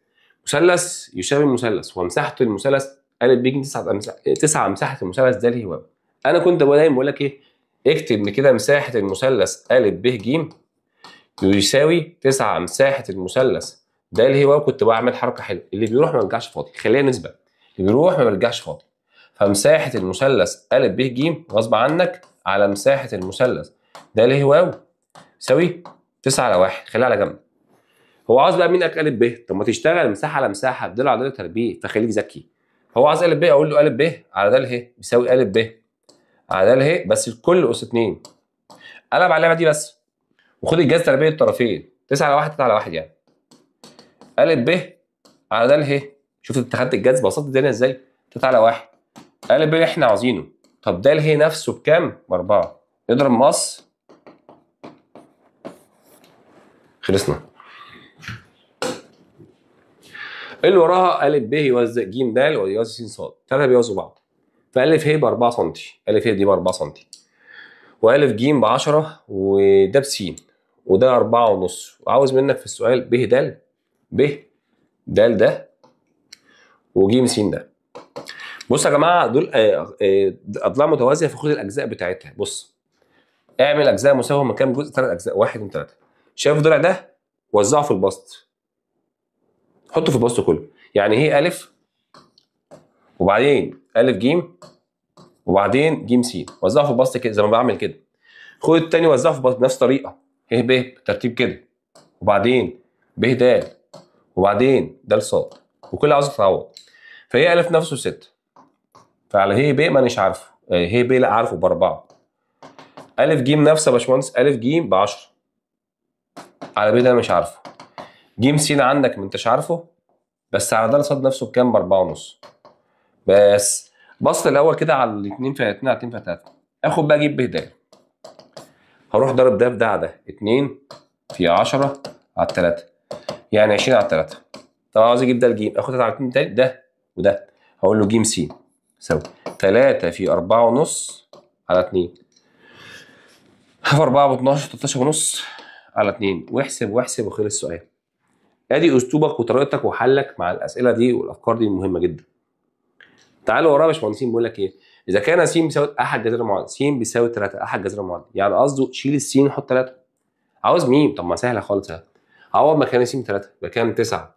مثلث يشابه المثلث ومساحة المثلث ا ب ج 9 مساحة المثلث د ه و. انا كنت دايما بقول لك ايه؟ اكتب كده مساحة المثلث ا ب ج يساوي 9 مساحة المثلث د ه و. كنت بعمل حركة حلوة، اللي بيروح ما بيرجعش فاضي، خليها نسبه، اللي بيروح ما بيرجعش فاضي. فمساحه المثلث ا ب ج غصب عنك على مساحة المثلث د ه و يساوي 9 على 1، خليها على جنب. هو عاوز بقى مين ا ب؟ طب ما تشتغل مساحة على مساحة ضلع على ضلع تربيع، فخليك ذكي. هو عاوز ا ب، اقول له ا ب على د ه بيساوي ا ب على د ه بس الكل اس 2. قلب على اللعبة دي بس، وخد الجذر تربيع الطرفين 9 على 1 9 على 1 يعني ا ب على د ه. شفت انت خدت الجذر بسطت الدنيا ازاي؟ 9 على 1 ا ب اللي احنا عاوزينه. طب د ه نفسه بكام؟ ب 4. اضرب مقص، خلصنا. اللي وراها ا ب يوزع ج د ويوزع س ص، 3 بيوزعوا بعض. فألف ه ب 4 سم، ألف ه دي ب 4 سم، وألف ج ب 10، وده ب س، وده 4.5. وعاوز منك في السؤال ب د، ب د ده، وج س ده. بص يا جماعة دول اضلاع متوازية، فخد الاجزاء بتاعتها. بص اعمل اجزاء مساوية من كام جزء؟ 3 اجزاء، 1 2 3. شايف الضلع ده؟ وزعه في البسط، حطه في البسط كله. يعني هي الف وبعدين الف ج وبعدين ج س، وزعه في البسط كده زي ما بعمل كده. خد التاني وزعه في البسط بنفس الطريقة، ه ب بالترتيب كده، وبعدين ب د وبعدين د ص، وكل عاوز تتعوض. فهي الف نفسه 6، فعلى ه ب مانيش عارفه، ه ب لا عارفه ب4. الف ج نفسه يا باشمهندس، الف ج ب10 على ب ده مش عارفه. ج س عندك ما انتش عارفه، بس على د ص نفسه بكام؟ ب4.5. بس بص الاول كده على 2 في 2 على 2 في 3. اخد بقى اجيب ب د، هروح ضرب ده في ده على ده، 2 في 10 على 3 يعني 20 على 3. طب عاوز اجيب ده الجيم، اخد 3 على 2 تاني، ده وده، هقول له ج س يساوي 3 في 4.5 على 2، في 4 ب 12 13.5 على 2. واحسب واحسب وخلص السؤال. ادي اسلوبك وطريقتك وحلك مع الاسئلة دي والافكار دي مهمة جدا. تعالوا ورايا يا باشمهندسين، بيقول لك ايه؟ اذا كان س بيساوي احد جذر المعادلة، س بيساوي 3 احد جذر المعادلة، يعني قصده شيل السين وحط 3. عاوز ميم، طب ما سهلة خالص اهي. عوض مكان س 3 يبقى كام؟ 9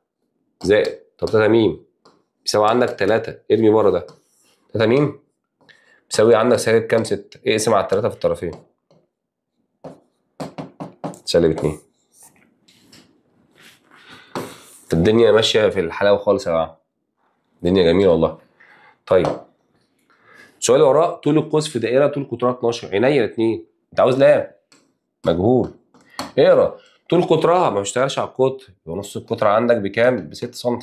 زائد طب 3 ميم بيساوي عندك 3، ارمي بره ده 3 ميم بيساوي عندك سالب كام؟ 6، اقسم على 3 في الطرفين سالب 2. الدنيا ماشية في الحلاوة خالص يا جماعة، الدنيا جميلة والله. طيب السؤال اللي وراه، طول القوس في دائرة طول قطرها 12، عينيا الاثنين، انت عاوز لام مجهول، اقرا طول قطرها ما بيشتغلش على القطر، يبقى نص القطر عندك بكام؟ ب 6 سم.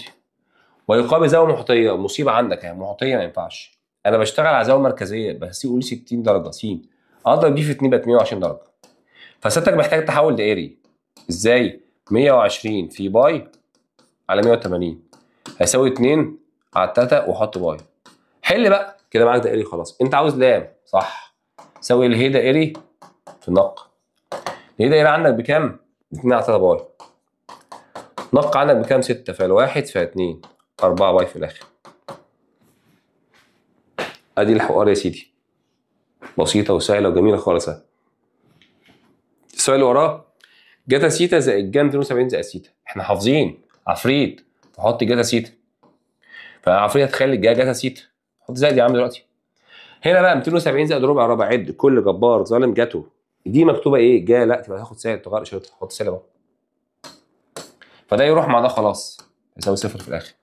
ويقابل زاوية محيطيه، مصيبة عندك اهي محيطيه ما ينفعش، انا بشتغل على زاوية مركزية بس قول 60 درجه س، اضرب دي في 2 بقت 120 درجه. فسيادتك محتاج تحول دائري، ازاي؟ 120 في باي على 180 هيساوي 2 على 3 وحط باي. حل بقى كده معاك دائري خلاص. انت عاوز لام صح، ساوي الهي دائري في النق. الهي دائري عندك بكام؟ 2 على 3 باي. نق عندك بكام؟ 6 فالواحد ف2 4 باي في الاخر. ادي الحوار يا سيدي، بسيطة وسهلة وجميلة خالص. السؤال اللي وراه، جتا سيتا زائد جا 270 زائد سيتا، احنا حافظين عفريت، فحط جتا سيتا، فعفريت هتخلي الجا جتا سيتا، حط زائد يا عم دلوقتي. هنا بقى 270 زائد ربع ربع، عد كل جبار ظالم جاته، دي مكتوبة ايه؟ جا، لا تبقى تاخد سالب، تغير اشارتها، حط سالب اهو، فده يروح مع ده خلاص يساوي صفر في الاخر.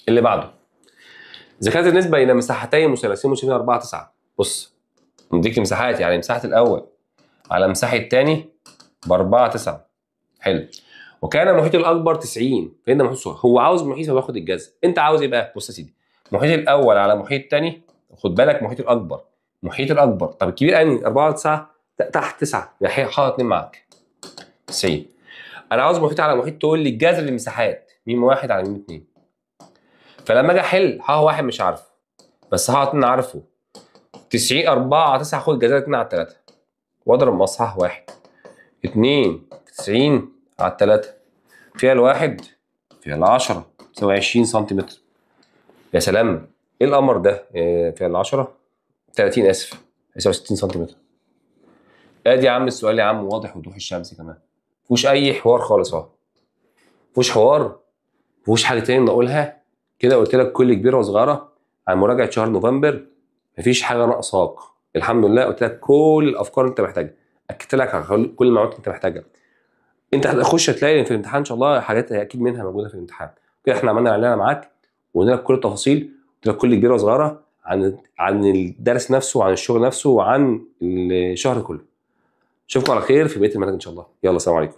اللي بعده، اذا كانت النسبة الى مساحتين مثلثين مساويين 4 9، بص نديك مساحات، يعني مساحة الاول على مساحة الثاني ب 4 9، حلو، وكان المحيط الاكبر 90، فإن المحيط الصغير، هو عاوز محيط فباخد الجذر، انت عاوز ايه بقى؟ بص يا سيدي، محيط الاول على محيط الثاني، خد بالك محيط الاكبر، محيط الاكبر، طب الكبير انهي؟ 4 9 تحت 9، يعني حاطط 2 معاك 90. انا عاوز محيط على محيط، تقول لي الجذر المساحات م 1 على م 2. فلما اجي احل ها واحد مش عارفه، بس ها 2 عارفه، 90 4 على 9، خد جذر 2 على 3 واضرب مصحح 1 2 90 على 3 فيها الواحد فيها العشرة تساوي 20 سنتيمتر. يا سلام، ايه القمر ده؟ فيها العشرة 30، اسف، يساوي 60 سنتيمتر. ادي يا عم السؤال يا عم، واضح وضوح الشمس كمان، مفيهوش اي حوار خالص اهو، مفيهوش حوار، مفيهوش حاجة تاني نقولها كده. قلت لك كل كبيرة وصغيره عن مراجعه شهر نوفمبر، مفيش حاجة ناقصاك الحمد لله. قلت لك كل الافكار اللي انت محتاجها، اكدت لك على كل المعلومات اللي انت محتاجها. انت هتخش هتلاقي في الامتحان ان شاء الله حاجات اكيد منها موجودة في الامتحان. كده احنا عملنا علينا معاك، وقلنا لك كل التفاصيل، قلت لك كل كبيرة وصغيره عن الدرس نفسه وعن الشغل نفسه وعن الشهر كله. اشوفكم على خير في بقية المنهج ان شاء الله. يلا سلام عليكم.